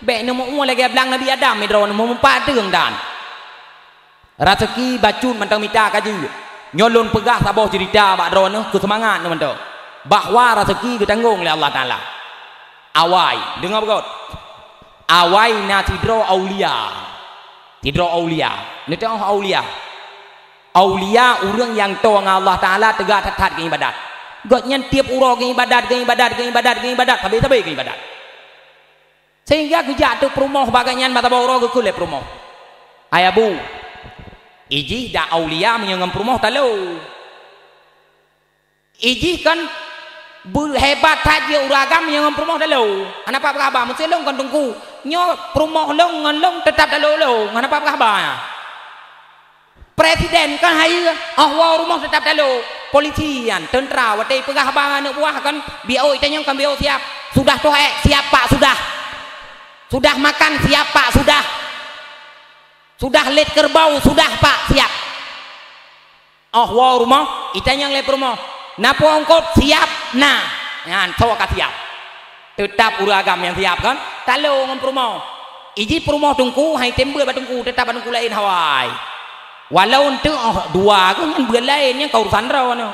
Bék neumeu'ue lagée blang Nabi Adam, meudroe neumeupat teueng dan. Raseuki bacut mantong mita ka jeuet. Nyoe lôn peugah saboh ceurita bak droeneuh keu seumangat neuh mantong, bahwa raseuki geutanggong lé Allah Taala. Awai, deungoe beugôt. Awai na sidroe aulia. Sidroe aulia. Neuteu'oh aulia. Aulia ureuëng nyang toe ngon Allah Taala teuga that-that keu iébadat. Gobnyan tiep uroe geuibadat, geuibadat, geuibadat, geuibadat, sabe-sabe geuibadat. Sehingga geujak teuk peurumoh bak gobnyan, bak saboh uroe geukheun lé peurumoh, "Hai Abu, ijih dak aulia meunyoe ngon peurumoh talo. Ijih kan beuhebat that jih ureueng agam meunyoe ngon peurumoh talo. Hana pat peugah haba, meusé lôn kon teungku. Nyoe peurumoh lôn ngon lôn teutap talo lôn, hana pat peugah haba." Presiden kan hayeue, oh woe rumoh teutap talo. Polisi nyan, teuntra, watée peugah haba ngon aneuk buah kan, B O itanyong kan B O siap. Sudah toh ék, siap Pak, sudah. Sudah makan, siap Pak, sudah. Sudah lét kerbau, sudah Pak, siap. Oh woe rumoh, itanyong lé peurumoh, "Na peue eungkot?" "Siap, na." Nyan, soe ka siap. Teutap ureueng agam nyang siap kan? Talo ngon peurumoh. Ijih peurumoh teungku, hai tem beuet bak teungku, teutap bak teungku laén hawai. Walau eunteuk oh dua geuh nyan beuet laén, nyan ka urusan droeneuh.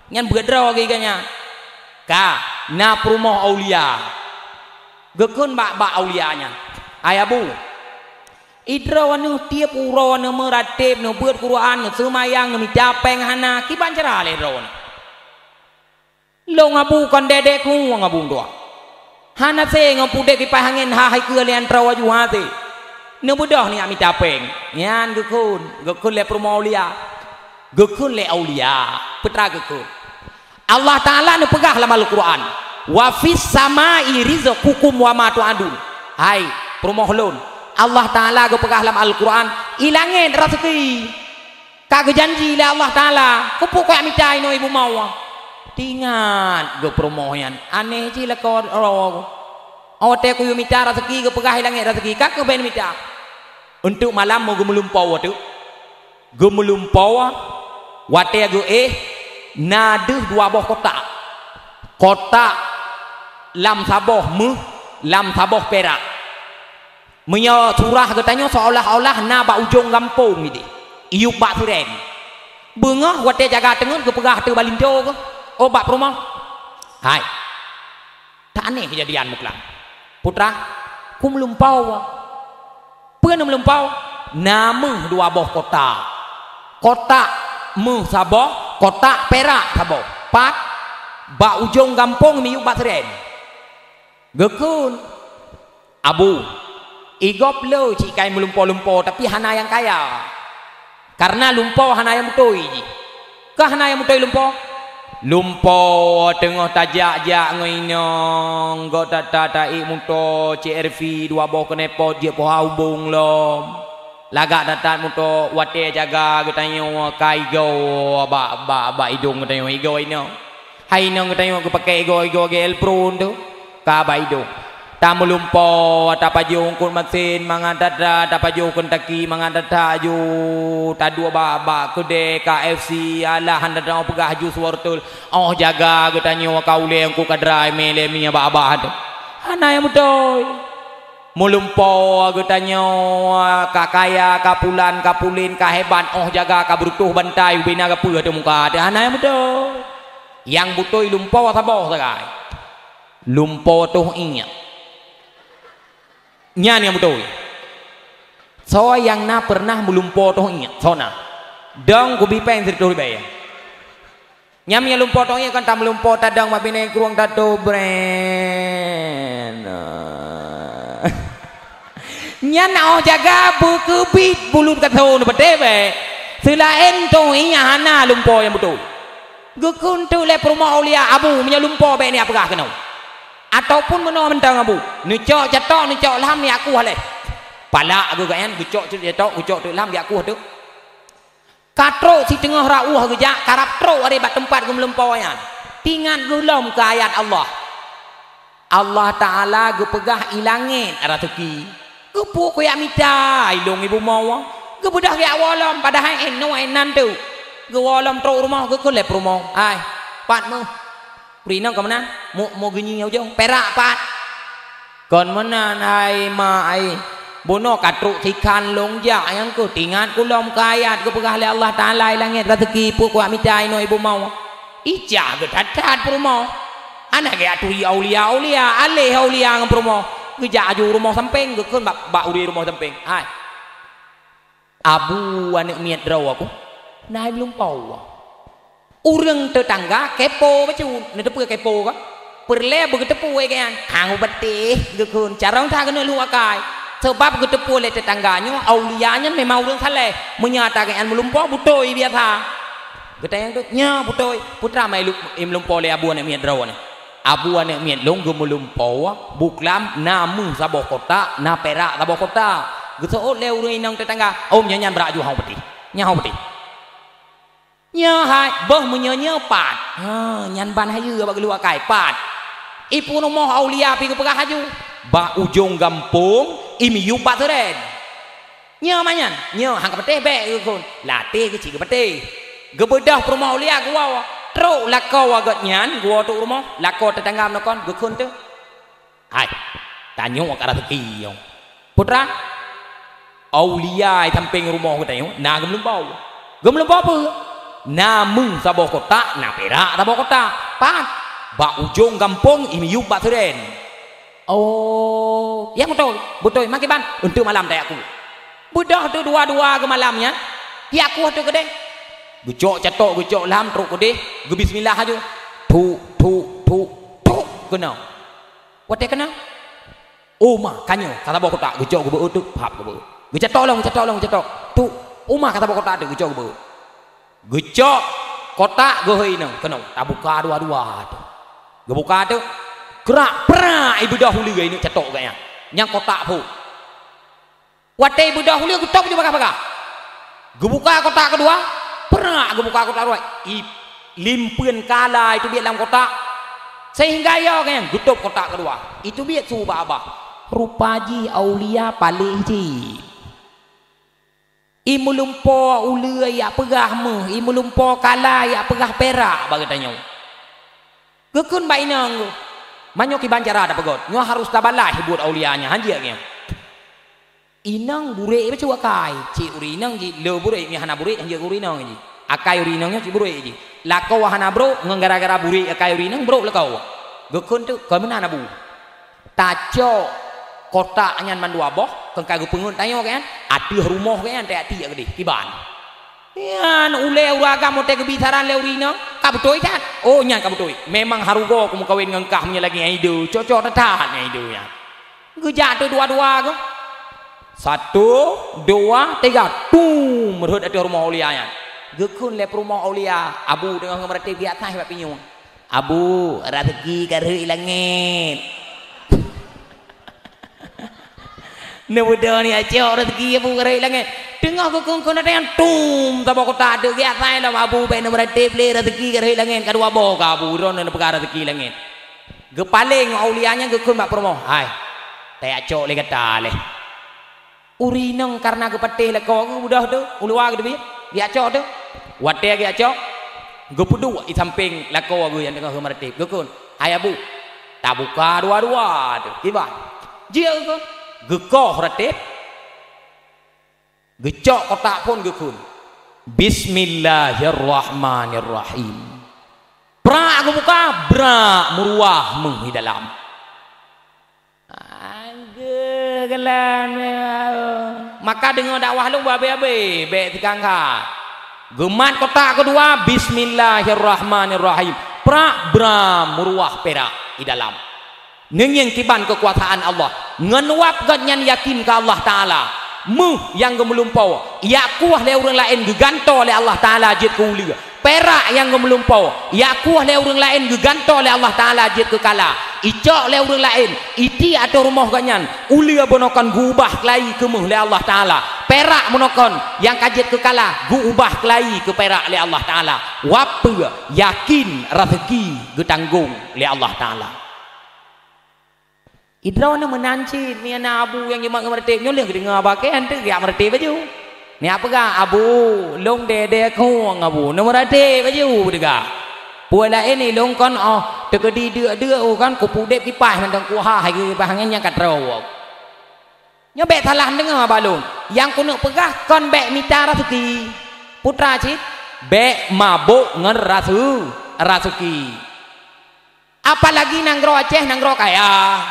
Nyan beuet droe geuh nyan. Ka, na peurumoh aulia. Geukheun bak, bak aulia nyan, "Hai Abu, idroeneuh tiep uroe neumeuratéb, neubeuet Quran, neuseumayang, neumita péng hana, kiban cara lé droeneuh?" "Lôn Abu kon dek-dek kuwueng Abu meutuah. Hana sé ngon pudek kipas angén ha hai keue lian troe aju hase. Neubeudôh nyak mita péng." Nyan geukheun, geukheun lé peurumoh aulia. Geukheun lé aulia, peue teuma geukheun. Allah Taala neupeugah lam Al-Quran, "Wa fis samai rizqukum wa ma tu'adun." Hai peurumoh lôn, Allah Taala geupeugah lam Al-Quran, i langét raseuki. Ka geujanji lé Allah Taala, keupeue kujak mita inoe i bumoe? Teuingat geuh peurumoh nyan, aneh jih lakoe droe. Watée kuyue mita raseuki, geupeugah i langét raseuki, ka keuh bèk neumita. Eunteuk malam meu geumeulumpoe teuk. Geumeulumpoe, watée geuéh, na deuh dua boh kotak. Kotak lam saboh méuh, lam saboh pirak. Meunyoe surah geutanyoe seolah-olah na bak ujong gampông idéh, iyup bak sirèn. Beungoh watée jaga teungeut geupeugah ateueh bak linto geuh, "Oh, bak peurumoh." Hai. Tan aneh keujadian meuklam. Peue teuma, kumeulumpoe. Peue neumeulumpoe? Na méuh dua boh kotak. Kotak méuh saboh, kotak pirak saboh. Pat, bak ujong gampông miyup bak sirèn. Geukheun, "Abu, i gob le cit ka meulumpoe-lumpoe, tapi hana nyang kaya. Kareuna lumpoe hana nyang beutôi jih." "Keuh hana nyang beutôi lumpoe?" "Lumpoe teungoh tajak-jak ngon inong, gob that-that taék moto C R V dua boh keuneupot jeuet poh ubong lom. Lagak that-that moto watée jaga geutanyoe ka igoe bak, bak, bak idong geutanyoe, igoe inong." Hai inong geutanyoe geupakée igoe-igoe G L Pro tu, ka bak idong. Tameulumpoe, tapajoh eungkot masen mangat that-that, tapajoh Kentucky mangat that-that aju, taduek bak, bak keudè K F C, alah hana teupeugah aju suwortel. Oh jaga geutanyoe ka ulée eungkot ka drai mé lé mie bak abah tu. Hana nyang beutôi. Meulumpoe geutanyoe ka kaya, ka pulan, ka pulen, ka hebat, oh jaga ka beureutôh bantai ubena gapeue ateueh muka teuh, hana nyang beutôi. Nyang beutôi lumpoe saboh sagai. Lumpoe toh iék. Nyan nyang beutôi. Soe nyang na peureunah meulumpoe toh iék? Soe na? Dong kubi péng sireutôh ribèe. Nyan meunyoe lumpoe toh iék kan tameulumpoe tadong bak binéh krueng tatoh brand. Nyan na oh jaga beukeubiet bulut ka thon neupeutée bèe. Seulaén toh iék hana lumpoe nyang beutôi. Geukheun teuk lé peurumoh aulia, "Abu, meunyoe lumpoe bèk neujak peugah keunoe. Ataupun meunoe mantong Abu, neucok catok, neucok lham neujak kueh lé." Palak geuh gobnyan, geucok teuk catok, geucok teuk lham, geujak kueh teuk. Ka trok siteungoh rot ueh geujak, karab trok aré bak teumpat geumeulumpoe nyan. Teuingat geuh lom keu ayat Allah. Allah Taala geupeugah i langét raseuki. Keupeue kujak mita i lôn i bumoe? Geubeudôh geujak woe lom, padahai 'oh noe 'oh nan teuk. Geuwoe lom trok rumoh, geukheun lé peurumoh, "Hai, pat méuh?" "Peue inong ka meunan?" "Mu, mu geunyi ujong." "Pirak pat?" "Kon meunan, hai mak ai. Bunoe ka trok sikhan lôn jak, nyang keuh teuingat keu lom keu ayat geupeugah lé Allah Taala i langét raseuki, peue kujak mita inoe i bumoe." Ijak geuthat-that peurumoh. Hana geujak turi aulia-aulia, aléh aulia ngon peurumoh. Geujak aju rumoh sampéng, geukheun bak, bak ureueng rumoh sampéng, "Hai, Abu aneuk miet droe ku, na hai meulumpoe. Ureuëng teutangga kepo bacut, neuteupeue kepo ka? Peureulée beugeuteupeue geuh nyan, hang beuteh geukheun, carông that keuneuk lheueh akai. Sabab geuteupeue lé teutangga nyoe aulia nyan memang ureuëng saleh. Meunyoe ata geuh nyan meulumpoe, beutôi biasa. Geutanyong teuk, "Nyoe beutôi, peue teuma i lu-, i meulumpoe lé abu aneuëk miet droeneuh?" "Abu aneuëk miet lôn geumeulumpoe, buklam na méuh saboh kotak, na pirak saboh kotak." Geuseuôt lé ureuëng inong teutangga, "Oh, meunyoe nyan brat ju hang beuteh. Nyan hang beuteh." "Nyoe hai, boh meunyoe nyoe pat." Ha, nyan ban hayeue bak geuluek akai, pat. I peurumoh aulia pih geupeugah laju, "Bak ujong gampông, i miyueb bak seuren." "Nyoe manyan, nyoe hang ka patéh bék," geukheun. Lateh geucit geupatéh. Geubeudôh peurumoh aulia geuwoe. Trok lakoe gobnyan geuwoe teuk rumoh, lakoe teutangga meunoe kon geukheun teuk. Hai, tanyoe ka raseuki nyoe. Peue teuma? Aulia i sampéng rumoh geutanyoe na geumeulumpoe. Geumeulumpoe peue? Na méuh saboh kotak, na pirak saboh kotak. Pat? Bak ujong gampông, i miyueb bak seuren. Oh, ya beutôi, beutôi, makiban, eunteuk malam tajak ku. Beudôh teuk dua-dua geumalam nyan, jak ku ateueh keudeh. Geucok catok, geucok lam, trok keudeh, geubismillah laju. Thuk, thuk, thuk, thuk, keunoe. Watée keunoe, "Oh ma, ka nyoe, ka saboh kotak," geucok geubeuet teuk, phap geubeuet. Geucatok lom, geucatok lom, geucatok. "Thuk, oh ma, ka saboh kotak teuk," geucok geubeuet. Geucok kotak geuhôi inong, keunoe, tabuka dua-dua teuk. Geubuka teuk, krak, prak, i beudôh uleue inong catok geuh nyan. Nyang kotak phon. Watée beudôh uleue geutôb ju bagaih-bagaih. Geubuka kotak keudua, prak geubuka kotak keudua. I limpeuen kala itu biet lam kotak. Sehingga yo geuh nyan geutôb kotak keudua. Itu biet su ubah-ubah. Rupa jih aulia paléh cit. I meulumpoe uleue jak peugah méuh, i meulumpoe kala jak peugah pirak bak geutanyoe. Geukheun bak inong geuh, "Meunyoe kiban cara tapeugét, nyoe harôh tabalaih buet aulia nyan, hanjeuet geuh nyan." Inong burék bacut akai, cit ureuëng inong jih le burék, meunyoe hana burék hanjeuet ureuëng inong jih. Akai ureuëng inong nyoe cit burék jih. Lakoe hana brok, ngon gara-gara burék akai ureuëng inong brok lakoe. Geukheun teuk, "Kon meunan abu. Tacok kotak nyan mandua boh, kon ka geupeungeut tanyoe kan, ateueh rumoh kan, tajak tiek keudeh, kiban." Nyan ulée ureuëng agam watée geubi saran lé ureuëng inong, ka beutôi that. Oh, nyan ka beutôi. Memang harugoe kumeukawen ngon kah meunyoe lagée nyan ideh, cocok that-that nyan ideh nyan. Geujak teuk dua-dua geuh. Satu, dua, tiga, tum, rhot ateueh rumoh aulia nyan. Geukheun lé peurumoh aulia, abu teungoh geumeuratéb geujak thai bak pinyueng. "Abu, raseuki ka rhot i langét." Neubeudôh nyan cok raseuki abu ka rhot i langét. Teungoh geukheun-kheun ateueh nyan, tum, saboh kotak teuk geujak thai lom, "Abu, bék neumeuratéb lé, raseuki ka rhot i langét, ka dua boh ka abu, droeneuh neupeugah raseuki langét." Geupaleng aulia nyan geukheun bak peurumoh, "Hai, tajak cok lé gata lé." Ureuëng inong kareuna geupatéh lakoe geuh beudôh teuk, u luwa geuteubiet, geujak cok teuk. Watée geujak cok, geupeuduek i sampéng lakoe geuh nyang teungoh geumeuratéb, geukheun, "Hai abu, tabuka dua-dua teuk, kiban." Jeuet geukheun, geukoh ratéb, geucok kotak phon geukheun, "Bismillahirrahmanirrahim." Prak geubuka, brak meuruah méuh di dalam. Ageuh geulan. Maka deungoe dakwah lôn beu abée-abée, bék teukangka. Geumat kotak keudua, "Bismillahirrahmanirrahim." Prak, bra, meuruah pirak di dalam. Neungieng kiban keukuasaan Allah. Ngon wab gobnyan yakin keu Allah Taala. Méuh nyang geumeulumpoe, jak kueh lé ureuëng laén geugantoe lé Allah Taala jeuet keu uleue. Pirak nyang geumeulumpoe, jak kueh lé ureuëng laén geugantoe lé Allah Taala jeuet keu kala. Icok lé ureuëng laén, itiek ateueh rumoh gobnyan, uleue bunoe kon geuubah keulayi keu méuh lé Allah Taala. Pirak bunoe kon nyang ka jeuet keu kala, geuubah keulayi keu pirak lé Allah Taala. Wab peue? Yakin raseuki geutanggong lé Allah Taala. Idroeneuh meunan cit, meunyoe na abu nyang jimat geumeuratéb, nyoe lheueh geudeungoe haba kèe, han teuk geujak meuratéb laju. Neujak peugah, "Abu, lôn dèdè khueng, Abu, neumeuratéb laju," peue teuka. Peue laén ilôn kon, oh, teukeudi deuk-deuk, oh, kan, kupeudép kipaih mantong kuhah, hai kipaih angén nyang ka troe. Nyoe bèk salah deungoe bak lôn. Nyang keuneuk peugah kon bèk mita raseuki. Peue teuma cit, bèk mabök ngon raseu-, raseuki. Apalagi nanggroe Aceh, nanggroe kaya.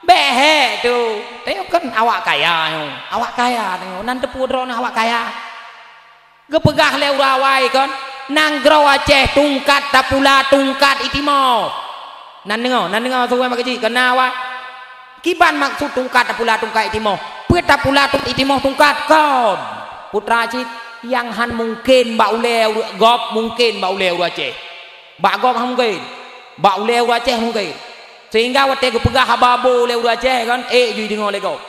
Bèk hék tu. Tanyoe kan awak kaya nyoe. Awak kaya tanyoe. Nan teupeue droeneuh awak kaya. Geupeugah lé ureuëng awai kon, Nanggroe Aceh tungkat tapula tungkat itimoh. Nan deungoe, nan deungoe su ureuëng bak keuji, keunawa. Kiban maksud tungkat tapula tungkat itimoh? Peue tapula tungkat itimoh tungkat kon? Putra cit, nyang hán mungken bak ulée ureuëng gob, mungken bak ulée ureuëng Aceh. Bak gob hán mungken. Bak ulée ureuëng Aceh mungken. Sehingga watée geupeugah haba boh lé ureuëng Aceh kan, ék jih deungoe lé gob.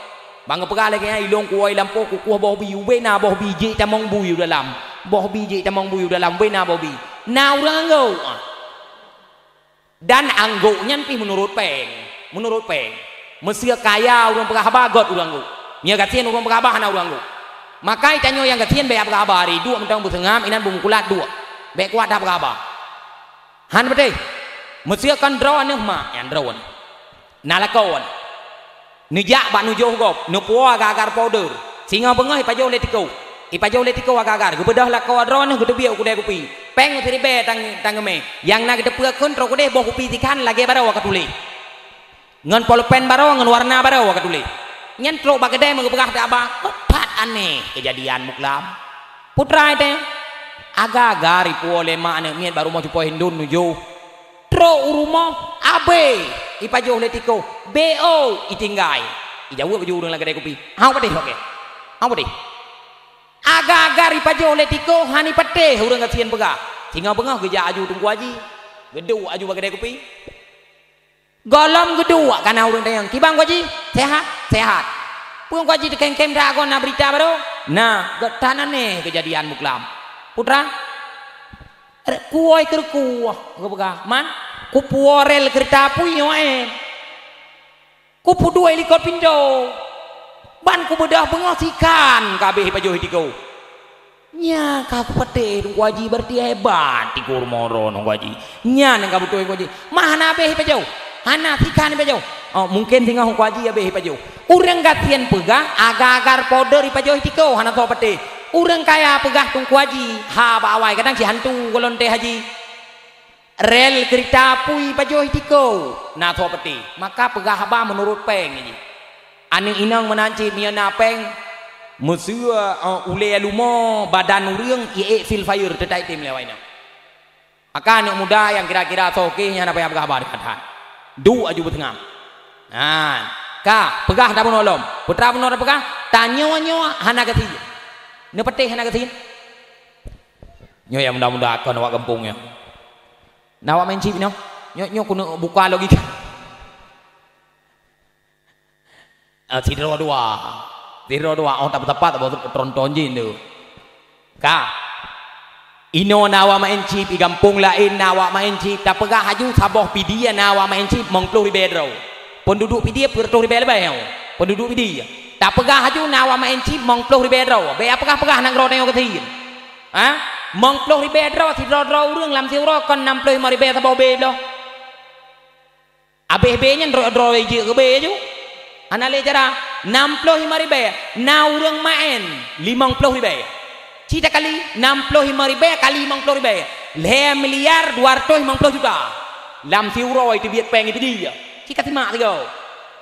Ban geupeugah lagée nyan, ilong kuwoe lampôh kukueh boh bi, ubé na boh bi jih tamong bui u dalam. Boh bi jih tamong bui u dalam, ubé na boh bi. Na ureuëng anggô. Dan anggô nyan pih meunurot péng. Meunurot péng. Meuseu kaya ureuëng peugah haba, gét ureuëng anggô. Meunyoe gasien ureuëng peugah haba hana ureuëng anggô. Maka tanyoe nyang gasien bék peugah haba, hari duek mantong beuseungab, inan beumeukulat duek. Bék kuat that peugah haba. Hán beutôi. Meuseu kon droeneueh mak, nyan droeneueh. Na lakoe. Neujak bak neujoh gob, neupuwoe agar-agar powder. Singoh beungoh ipajoh lé tikoh. Ipajoh lé tikoh agar-agar, geubeudôh lakoe droeneueh geuteubiet u keudée kupi. Péng siribée tang-, tangeumé. Nyang na geuteupeue kheun trok keudeh boh kupi sikhan lagée baroe ka tuléh. Ngon polpen baroe, ngon warna baroe ka tuléh. Nyan trok bak keudée meugeupeuhah teuh haba, that aneh keujadian muklam. Putra teuh, agar-agar ipuwoe lé mak aneuëk miet bak rumoh cupo hindon neujoh. Trok u rumoh, abée ipajoh lé tikoh, B O itinggai. Ijaweueb laju ureuëng lam keudée kupi, "Hau padeh, oke? Hau padeh?" Agar-agar ipajoh lé tikoh, hana ipatéh ureuëng gasien peugah. Singoh beungoh geujak laju Teungku Aji, geuduek laju bak keudée kupi. Gohlom geuduek ka na ureuëng tanyong, "Kiban Teungku Aji? Sehat?" "Sehat." "Peue Teungku Aji teukhém-khém that kon, na beurita baroe?" "Na, gét that aneh keujadian muklam." Putra, Re-, kuwoe keureukue, geupeugah, "Man, kupuwoe rel keurita apui nyoe, eh. Kupeuduek likot pintoe. Ban kubeudôh beungoh sikhan ka abéh ipajoh lé tikoh." "Nyan ka kupatéh Teungku Aji, berarti hebat tikoh rumoh droe Teungku Aji. Nyan nyang ka beutôi Teungku Aji. Ma hana abéh ipajoh? Hana sikhan ipajoh?" "Oh, mungken singoh Teungku Aji abéh ipajoh." Ureuëng gasien peugah, agar-agar powder ipajoh lé tikoh, hana soe patéh. Ureuëng kaya peugah Teungku Aji, ha bak awai kadang cit hantu gohlom teuh haji. Rel keurita apui ipajoh lé tikoh, na soe patéh. Maka peugah haba meunurot péng jih. Aneuëk inong meunan cit meunyoe na péng, meuseu, eh, ulée lumoe badan ureuëng iék fil fire teutai tem lé awai nyan. Maka aneuëk muda nyang kira-kira soe keuh nyan hana payah peugah haba that-that. Duek laju beuteungam. Nah, ka peugah dak bunoe lom. Putra bunoe dak peugah, tanyoe nyoe hana gasien. Neupatéh hana gasien? Nyoe nyang muda-muda kon awak gampông nyoe. Na awak main chip nyoe? Nyoe, nyoe keuneuk buka logika. Ah, sidroe dua. Sidroe dua, oh, tepat-tepat, tepat tronton jih tu. Ka. Inoe na awak main chip, di gampông laén na awak main chip, tapeugah laju saboh Pidie na awak main chip limong ploh ribée droe. Penduduk Pidie peuet reutôh ribée leubeh nyoe. Penduduk Pidie. Tapeugah laju na awak main chip limong ploh ribée droe. Bék peugah-peugah nanggroe tanyoe gasien. Ha? Limong ploh ribée droe, sidroe-droe ureuëng lam siuroe kon nam ploh limong ribée saboh B bloh. Abéh B nyan droe-droe jeuet keu B laju. Hana lé cara. Nam ploh limong ribée, na ureuëng maén limong ploh ribée. Ci takali, nam ploh limong ribée kali limong ploh ribée, lhée miliar dua reutôh limong ploh juta. Lam siuroe teubiet péng Pidie. Ci kasimak sigoe.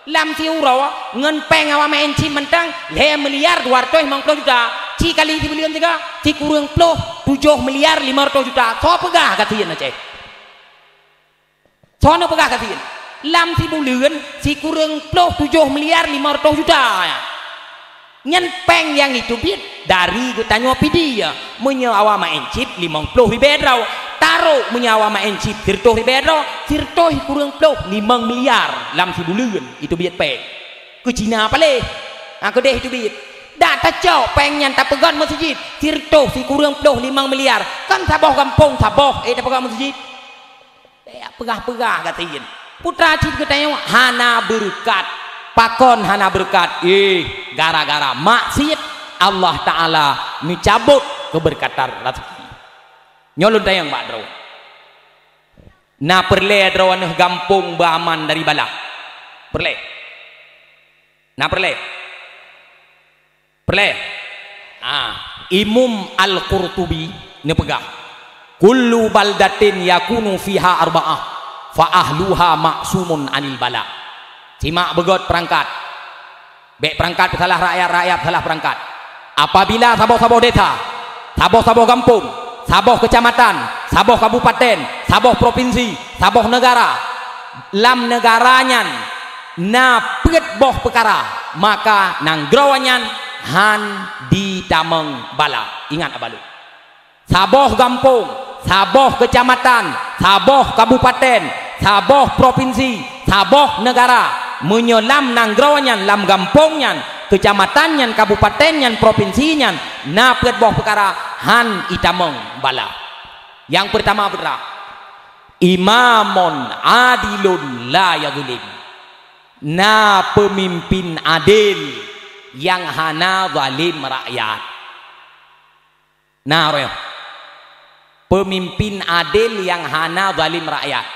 Lam siuroe ngon péng awak maén chip mantong, lhée miliar dua reutôh limong ploh juta. Ci kali sibuleuen sigoe, sikureueng ploh tujoh miliar limong reutôh juta. Soe peugah gasien Aceh? Soe neupeugah gasien? Lam sibuleuen sikureueng ploh tujoh miliar limong reutôh juta. Nyan péng nyang jiteubiet dari geutanyoe Pidie. Meunyoe awak maén chip limong ploh ribée droe, tarok meunyoe awak maén chip sireutôh ribée droe, sireutôh sikureueng ploh limong miliar lam sibuleuen jiteubiet péng. Keu Cina paléh, ha, keudeh jiteubiet. Dak tacok péng nyan tapeugöt meuseujid, sireutôh sikureueng ploh limong miliar. Kan saboh gampông saboh, eh, tapeugöt meuseujid. Bék peugah-peugah gasien. Putra cit geutanyoe hana beureukat. Pakon hana beureukat? Eh, gara-gara maksiet Allah Taala meucabot keubeureukat raseuki. Nyoe lôn tanyong bak droe. Na peureulée droeneueh gampông beuaman dari bala? Peureulée? Na peureulée? Peureulée? Ah, Imam Al-Qurtubi neupeugah, "Kullu baldatin yakunu fiha arba'ah, fa ahluha ma'sumun anil bala." Simak beugöt peurangkat. Bék peurangkat peusalah rakyat, rakyat peusalah peurangkat. Apabila saboh-saboh desa, saboh-saboh gampông, Saboh keucamatan, saboh kabupaten, saboh propinsi, saboh neugara. Lam neugara nyan na peuet boh peukara, maka nanggroe nyan han jitamong bala. Ingat haba lôn. Saboh gampông, saboh keucamatan, saboh kabupaten, saboh propinsi, saboh neugara, meunyoe lam nanggroe nyan, lam gampông nyan, keucamatan nyan, kabupaten nyan, propinsi nyan, na peuet boh peukara han jitamong bala. Nyang peurtama peukara, imamun adilun la yadhlim. Na peumimpin adil nyang hana zalim rakyat. Na roh. Peumimpin adil nyang hana zalim rakyat.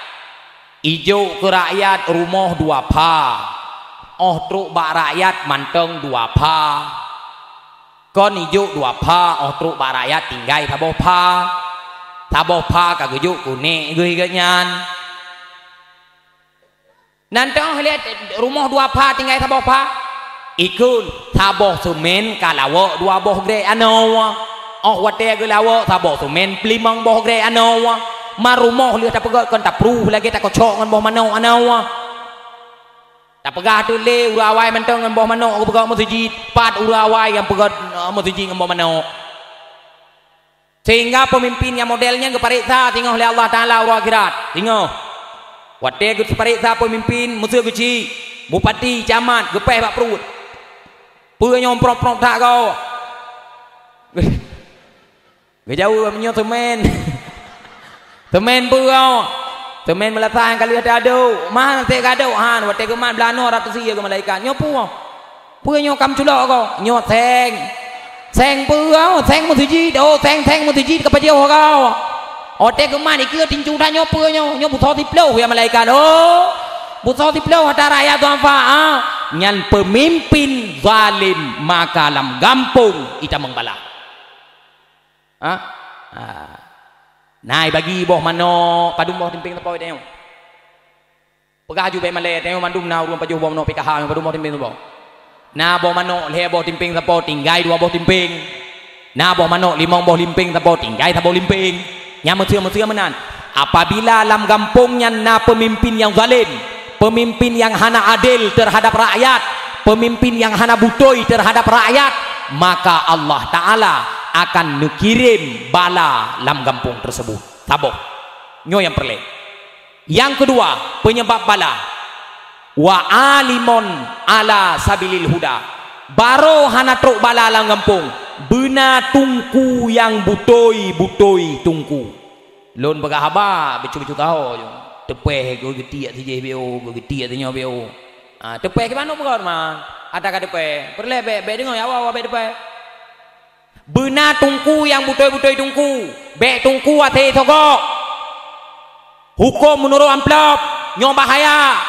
Ijok keu rakyat rumoh dua pha. Óh trok bak rakyat mantong dua pha. Kon ijok dua pha, óh trok bak rakyat tinggai saboh pha. Saboh pha ka geujok keu nek geuh geuh nyan. Nan teuh lé rumoh dua pha tinggai saboh pha. Ikheun saboh seumén ka lawok dua boh grek anoe. Óh watée geulawok saboh seumén peulimong boh grek anoe. Ma rumoh lheueh tapeugét kon tapruh lagée takocok ngon boh manok anoe. Tapeugah teuk lé ureuëng awai mantong ngon boh manok geupeugét meuseujid, pat ureuëng awai nyang peugét, eh, meuseujid ngon boh manok. Sehingga peumimpin nyang model nyan geupareksa singoh lé Allah Taala uroe akhirat. Singoh. Watée geupareksa peumimpin, meuseu geuchik, bupati, camat, geupéh bak pruet. Peue nyoe prok-prok that goe? Geujaweueb, "Meunyoe seumén." "Seumén peue?" "Seumén meulasah nyang ka lheueh teuadok." "Mah sép ka adok?" "Han." Watée geumat beulanoe rot teusie keu malaikat. "Nyoe peue?" "Peue nyoe kam culok goe?" "Nyoe seng." "Seng peue?" "Seng meuseujid." "Oh, seng-seng meuseujid ka pajoh goe." Watée geumat ikeu tincu that, "Nyoe peue nyoe?" "Nyoe busoe siploh ya malaikat." "Oh, busoe siploh ata rakyat duafa." Ah, nyan peumimpin zalim maka lam gampông itamong bala. Ha? Ha. Na ibagi boh manok, padum boh timpéng sapo tanyoe? Peugah aju bék malée, tanyoe mandum na ureuëng pajoh boh manok P K H, padum boh timpéng sapo? Na boh manok lhée boh timpéng sapo, tinggai dua boh timpéng. Na boh manok limong boh limpéng sapo, tinggai saboh limpéng. Nyang meuseu-meuseu meunan. Apabila lam gampông nyan na peumimpin nyang zalim, peumimpin nyang hana adil teuhadab rakyat, peumimpin nyang hana beutôi teuhadab rakyat, maka Allah Taala akan neukirém bala lam gampông teuseubut. Saboh. Nyoe nyang peureulée. Nyang keudua, peunyebab bala. "Wa alimun ala sabilil huda." Barô hana trok bala lam gampông, beuna teungku nyang beutôi-beutôi teungku. Lôn peugah haba, beucu-beucu taho nyoe. Teupéh geutiek sijih biôh, geutiek sinyoe biôh. Ah, teupéh kiban nyoe peugah teuma. Ata ka teupéh, peureulée bék, bék deungoe awak-awak bék teupéh. Beuna teungku nyang beutôi-beutôi teungku, bék teungku até sogok. Huköm meunurot amplop, nyoe bahaya.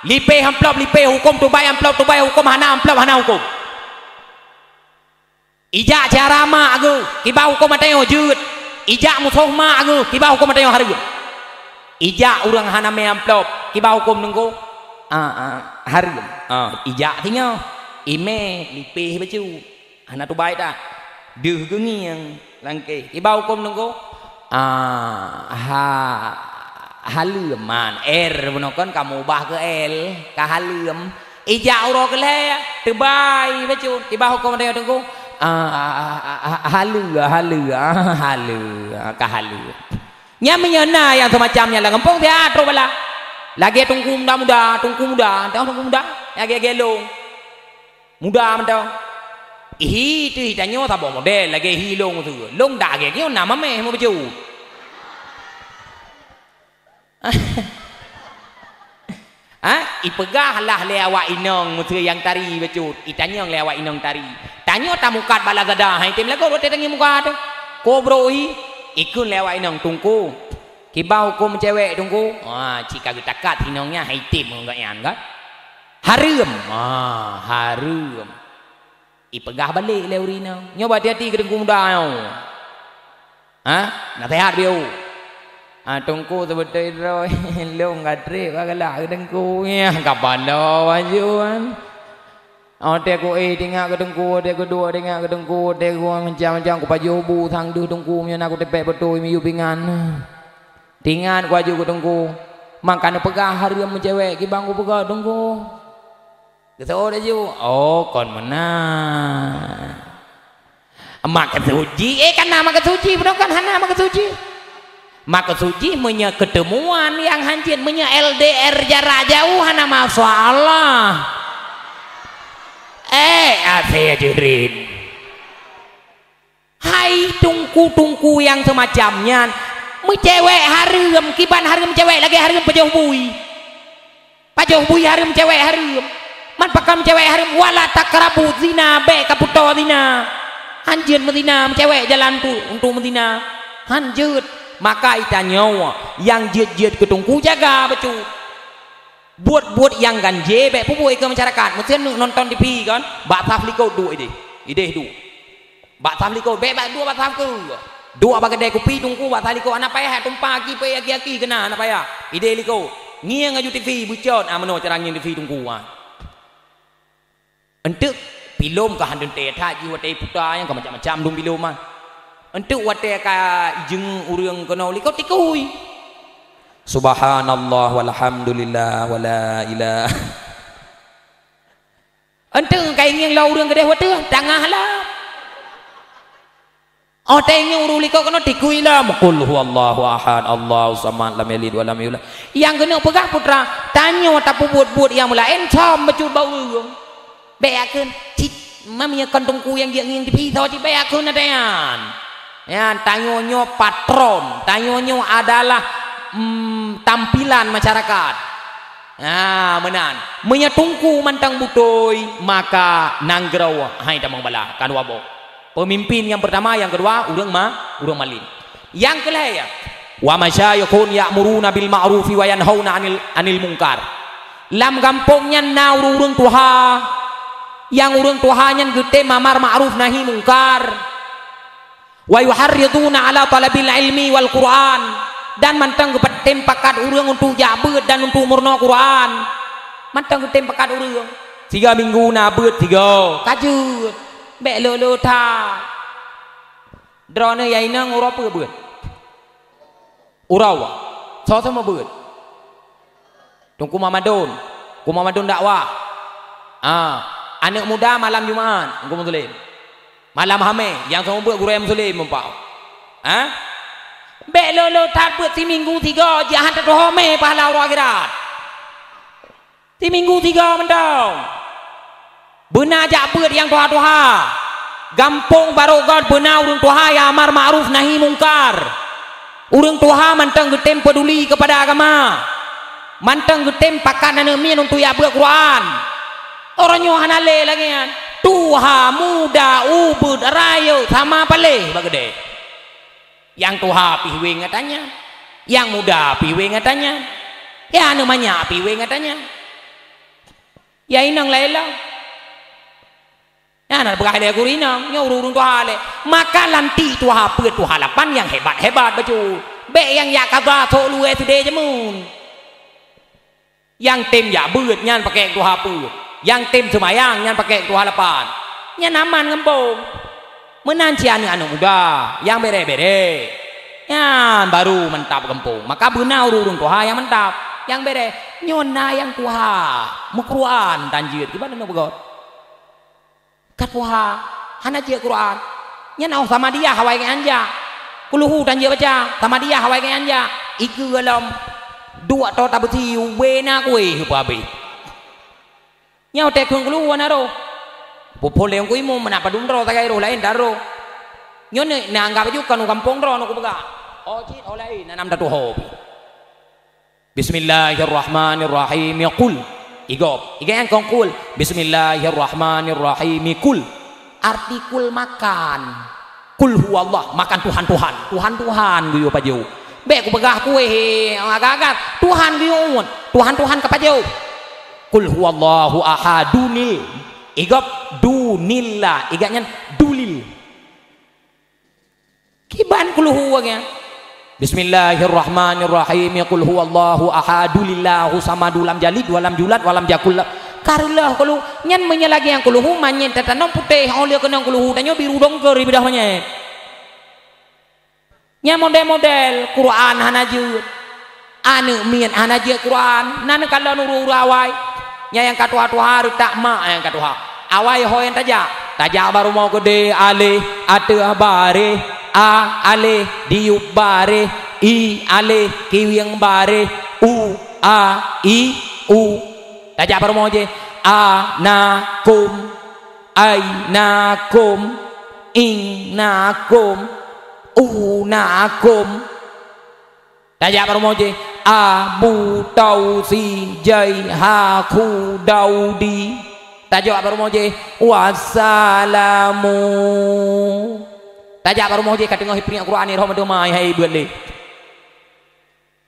Lipéh amplop lipéh huköm, tubai amplop tubai huköm, hana amplop hana huköm. Ijak cara mak geuh, kiban huköm até nyoe jeuet. Ijak musoh mak geuh, kiban huköm até nyoe hareuem. Ijak ureuëng hana mé amplop, kiban huköm teungku? Ah, ah, hareuem. Ah, ijak singoh. Imé lipéh bacut. Hana tubai that. Deuh geungieng langkéh. Kiban huköm teungku? Ah, ha, haleuem man. Er bunoe kon kamu ubah keu L, ka haleuem. Ijak uroe keu lhée, tubai bacut. Kiban huköm até nyoe teungku? Ah, ah, ah, ah, haleue, haleue, ah, haleue, ah, ka haleue. Nyan meunyoe na nyang seumacam nyan lam gampông, siat trok bala. Lagée teungku muda-muda, teungku muda, teuh teungku muda, lagée-lagée lôn. Muda mantong. Hi teuh tanyoe saboh model lagée hi lôn tu. Lôn dak lagée nyoe na mameh meubeujeuet. Ha? Ipeugah lah lé awak inong meuseu nyang tari bacut. Itanyong lé awak inong tari. Tanyoe tamukat bak Lazada, hai tem lagot watée tangieng muka teuh. Ko bro hi, ikheun lé awak inong, "Teungku, kiban huköm cewek teungku?" Ha, cit ka geutakat inong nyan, hai tem ngon gobnyan kan. Hareuem. Ha, hareuem. Ipeugah balek lé ureuëng inong, "Nyoe beuhati-hati keu teungku muda nyoe." Ha? Naseuhat biôh. Ha, teungku seubeutôi droe, lôn ka treb ka galak keu teungku. Nyah, ka balo bacut. Watèe ku éh, teuingat keu teungku, watèe ku duek, teuingat keu teungku, watèe ku macam-macam, ku pajoh bu sang deuh teungku, meunyoe na ku teupèk beutôi miyueb pingan. Teuingat ku aju keu teungku. Maka neupeugah hareuem meucewek, kiban ku peugah teungku. Geuseuôt laju, "Oh, kon meunan." Makeusuji, eh, kan na makeusuji, beudôh kan hana makeusuji. Makeusuji meunyoe keuteumuan nyang hanjeuet, meunyoe L D R jarak jauh hana masalah. Eh, asèe jeurin. Hai teungku-teungku nyang seumacam nyan, meucewek hareuem, kiban hareuem cewek lagèe hareuem pajoh bui. Pajoh bui hareuem, cewek hareuem. Man pakon cewek hareuem, wala taqrabu zina, bèk kapeutoe zina. Hanjeuet meuzina, meucewek jalan tu untuk meuzina. Hanjeuet. Maka geutanyoe nyang jeuet-jeuet keu teungku jaga bacut. Buet-buet nyang ganjé bèk peubuet keu masyarakat. Meuseuen nonton T V kan, bak saf likôt duek idéh. Idéh duek. Bak saf likôt, bèk bak duek bak saf keue. Duek bak keudè kupi teungku bak saf likôt, hana payah tumpah aki peuet aki-aki keunan, hana payah. Idéh likôt. Ngieng aju T V, beucot, ah, meunoe cara ngieng T V teungku, ah. Eunteuk filem ka hana teuntèe that jih watèe puta nyang ka macam-macam dum filem, ah. Eunteuk watèe ka ijeungeuk ureueng keunoe likôt tikui. Subhanallah walhamdulillah wala ilah. Eunteuk ka ingieng lom ureueng keudeh watèe tangah lom. Oh, ta ingieng ureueng likôt keunoe tikui lom. Qul huwallahu ahad, Allahus samad, lam yalid walam yulad. Nyang keuneuk peugah putra, tanyoe tapeubuet-buet nyang meulaén, som bacut bak ureueng. Bèk akheun, cit, mam ya kon teungku nyang jeuet ngieng T V, soe cit bèk akheun até nyan. Nyan, tanyoe nyoe patron, tanyoe nyoe adalah, mm, tampilan masyarakat. Ah, meunan. Meunyoe teungku mantong beutôi, maka nanggroe hai tamong bala, ka dua boh. Peumimpin nyang peurtama, nyang keudua ureueng ma-, ureueng malém. Nyang keulhèe, ya, wa masyayikhun ya'muruna bil ma'rufi wa yanhauna 'anil, 'anil munkar. Lam gampông nyan na ureueng-ureueng tuha, nyang ureueng tuha nyan geutem amar ma'ruf nahi mungkar. Wa yuharriduna 'ala talabil ilmi wal Qur'an, dan mantong geutem pakat ureueng untuk jak beuet dan untuk meurunoe Qur'an. Mantong geutem pakat ureueng. Tiga minggu na beuet tiga. Ka jeuet. Bèk lô-lô that. Droeneuh ya inong uroe peue beuet? Uroe. Soe-soe meubeuet? Teungku Mamadun, Teungku Mamadun dakwah. Ah, aneuk muda malam Jumat, Teungku Muslim. Malam Hamèh, nyang soe meubeuet gurèe Muslim mumpau. Ha? Bèk lô-lô that beuet siminggu tiga, jihan tatuho mé pahala uroe akhirat. Siminggu tiga mantong. Beuna jak beuet nyang tuha-tuha. Gampông barô göt beuna ureueng tuha nyang amar ma'ruf nahi mungkar. Ureueng tuha mantong geutem peuduli keupada agama. Mantong geutem pakat aneuk miet untuk jak beuet Quran. Uroe nyoe hana lé lagèe nyan. Tuha, muda, ubeut, rayeuk, sama paléh bak keudè. Nyang tuha pih wéng gata nyan. Nyang muda pih wéng gata nyan. Nyang aneuk manyak pih wéng gata nyan. Ya inong laén lom. Nyan na peugah lé gurèe inong, nyoe ureueng-ureueng tuha lé. Maka lantik tuha peuet tuha lapan nyang hebat-hebat bacut. Bèk nyang jak kaza sok luwèe seudeh jameun. Nyang tem jak beuet nyan pakèk tuha peuet. Nyang tem seumayang nyan pakèk tuha lapan. Nyan aman gampông. Meunan cit aneuk-aneuk muda nyang bèrèh-bèrèh. Nyan baru mantap gampông. Maka beuna ureueng-ureueng tuha nyang mantap, nyang bèrèh. Nyoe na nyang tuha, meuquran tan jeuet, kiban aneuk beugöt. Ka tuha, hana jeuet Quran. Nyan oh Samadiyah awai nyan jak. Kulhu tan jeuet baca, Samadiyah awai nyan jak. Ikeue lom. Duek tô tabeusi, ubé na kuéh peuhabéh. Nyoe teuh kheun keuluwa na roh. Peuphon lé Teungku Imum, meunan padum droe sagai roh laén tan roh. Nyoe na anggap aju kon u gampông droe nyoe kupeugah. Oh cit, oh laén, na nam tatuho pih. Bismillahirrahmanirrahim. Ya qul. Igop. Iga nyang kong qul. Bismillahirrahmanirrahim. Kul. Arti kul makan. Kul huwallah, makan Tuhan, Tuhan. Tuhan, Tuhan geuyue pajoh. Bèk kupeugah kuéh, agak-agak. Tuhan geuyue uet. Tuhan, Tuhan ka pajoh. Kul huwallahu ahadunil. Igop dunillah. Iga nyan dulil. Kiban kulhu nyan. Bismillahirrahmanirrahim. Qul huwallahu ahadulillahu samadu lam yalid walam yulad walam yakul la-, Ka reuloh kulhu, nyan meunyoe lagèe nyang kulhu manyét tatanom putéh, 'oh lheueh keunong kulhu tanyoe biru dongker bidôh manyét. Nyan model-model Quran hana jeuet. Aneuk miet hana jeuet Quran, na neukalon ureueng-ureueng awai. Nyan nyang ka tuha-tuha reutak mak nyang ka tuha. Awai ho nyang tajak. Tajak bak rumoh keudéh aléh, ateueh baréh, a aléh, diyueb baréh, i aléh, kiwieng baréh, u, a, i, u. Tajak bak rumoh jih, a, na, kum, ai, na, kum, ing, na, kum, u, na, kum. Tajak bak rumoh jih, a, bu, tau, si, jai, ha, khu, dau, di. Tajak bak rumoh jih, wassalamu. Tajak bak rumoh jih, ka teungoh ipeuingat Quran nyoe, roh meuteumai, hai, beuet lé.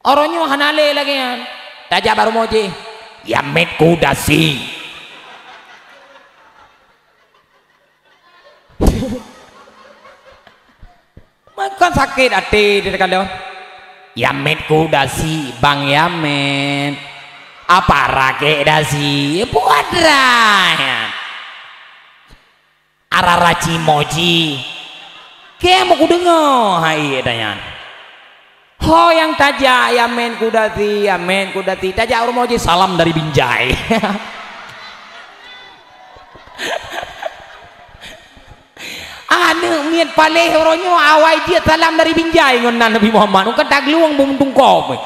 Uroe nyoe hana lé lagèe nyan. Tajak bak rumoh jih, "Ya met ku dasi." Makon sakét até di takalon. "Ya met ku dasi, Bang, ya met. Apa rakek dasi? Buat dah." Araraci moji. Keu meukudeungoe hai tanyan. Ho nyang tajak, "Ya men kudati, ya men kudati." Tajak u rumoh jih, "Salam dari Binjai." Aneuk miet paléh uroe nyoe awai jeuet salam dari Binjai ngon nan Nabi Muhammad. Bukan taglueng beumeutungkop.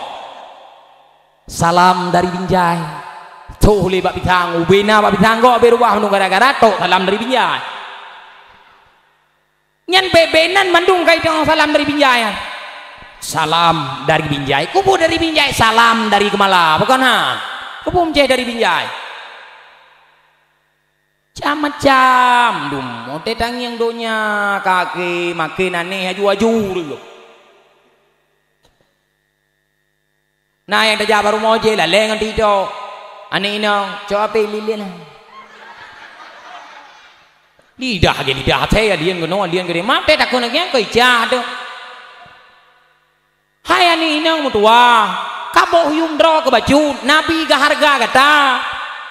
Salam dari Binjai. Toh lé bak pisang, ubé na bak pisang gok, ubé rubah meunung gara-gara tok salam dari Binjai. Nyan bèk-bèk nan mandum ka itong salam dari Binjai nyan. Salam dari Binjai. Kubu dari Binjai, salam dari Keumala. Bukan ha. Kubu meuceh dari Binjai. Macam-macam dum. Oté tangieng donya, kaki makin aneh aju-aju. Na nyang tajak bak rumoh jih, lalée ngon TikTok. Aneuk inong, cok api lilin. Lidah lagée lidah asée, alien keunoe, alien keudeh. Maté takon lagée nyan keu icah tu. Hai aneuk inong meutuwah, ka boh yum droe keu bacut, Nabi geuhareuga gata.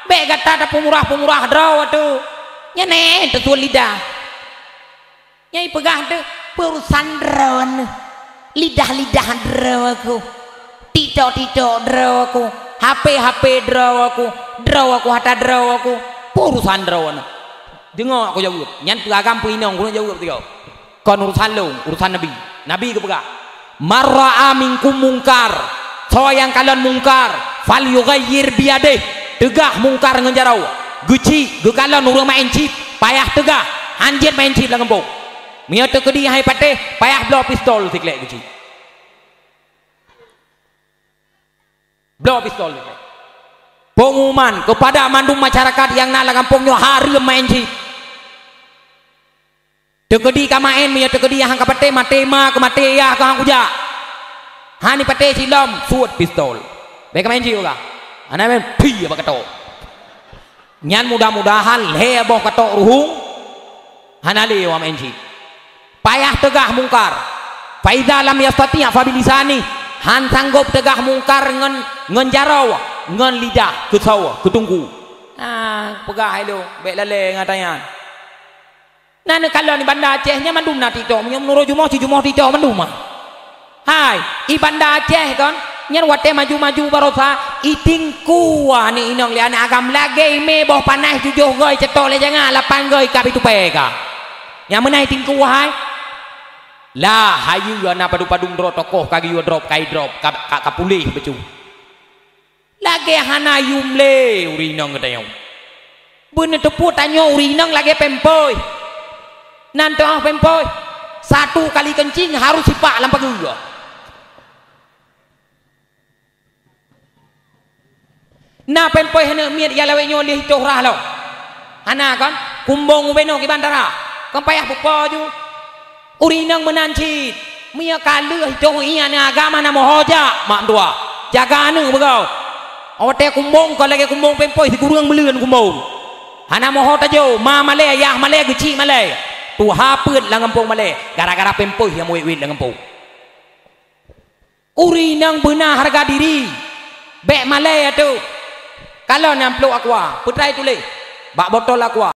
Bék gata tapeumurah-peumurah droe tu. Nyan éh teutuet lidah. Nyang ipeugah teuh, peurusan droeneuh, lidah-lidah droe ku, TikTok-TikTok droe ku, HP-HP droe ku, droe ku hata droe ku, peurusan droeneuh. Deungoe aku jaweueb, nyan peue agam peue inong, keuneuk jaweueb tiga. Kon urusan lôn, urusan Nabi. Nabi geupeugah, "Man ra'a minkum munkar," soe nyang kalon mungkar, "falyughayyir biyadih," teugah mungkar ngon jaroe, geuchik, geukalon ureuëng maén chip, payah teugah, hanjeuet maén chip lam gampông. Meunyoe teukeudi hai patéh, payah bloe pistol siklék geuchik. Bloe pistol siklék. Peungumuman keupada mandum masyarakat nyang na lam gampông nyoe hareuem maén chip. Teukeudi ka maén, meunyoe teukeudi han ka patéh, maté ma keu maté yah keu han kujak. Hani patéh silom, suet pistol. Bék ka maén jih ulah. Hana maén, phi bak ketok. Nyan mudah-mudahan lhée boh ketok ruhueng, hana lé wa maén jih. Payah teugah mungkar. Fa iza lam yastati' fa bilisani. Han sanggop teugah mungkar ngon, ngon jaroe, ngon lidah, keusoe, keu teungku. Ah, peugah hai lôn, bék lalée ngon ata nyan. Na neukalon i Banda Aceh nyan mandum na TikTok, meunyoe meunurot jumoh, sijumoh TikTok mandum ah. Hai, i Banda Aceh kon, nyan watée maju-maju barosa, i Teungku aneuk inong lé aneuk agam lagée imé boh panaih tujoh goe cetok lé jangah, lapan goe kab i tupée ka. Nyang meunan i Teungku hai. Lah, hayeue na padum-padum droe tokoh ka geuyue drop, ka i drop, ka, ka, ka puléh bacut. Lagée hana yum lé ureuëng inong geutanyoe. Beuneuteupeu tanyoe ureuëng inong lagée pempoi. Nan teuh pempoi, satu kali keuncing harôh sipak lam pageue. Na pempoi aneuk miet nyang lawét nyoe lheueh toh rhah lom. Hana kon? Kumbong ubé noe kiban dara. Kon payah pupo ju. Ureuëng inong meunan cit, meunyoe ka lheueh toh ié aneuk agam hana moho jak mak meutuwah. Jaga aneuk beugao. Watée kumbong kon lagée kumbong pempoi sikureueng meuleuen kumbong. Hana moho tajok, ma malée, yah malée, geuchik malée. Tuha peuet lam gampông malée, gara-gara pempoi nyang meuwét-wét lam gampông. Ureuëng inong beuna hareuga diri. Bék malée atoe. Kalon nyang pluek aqua, peutrai tuléh bak botol aqua.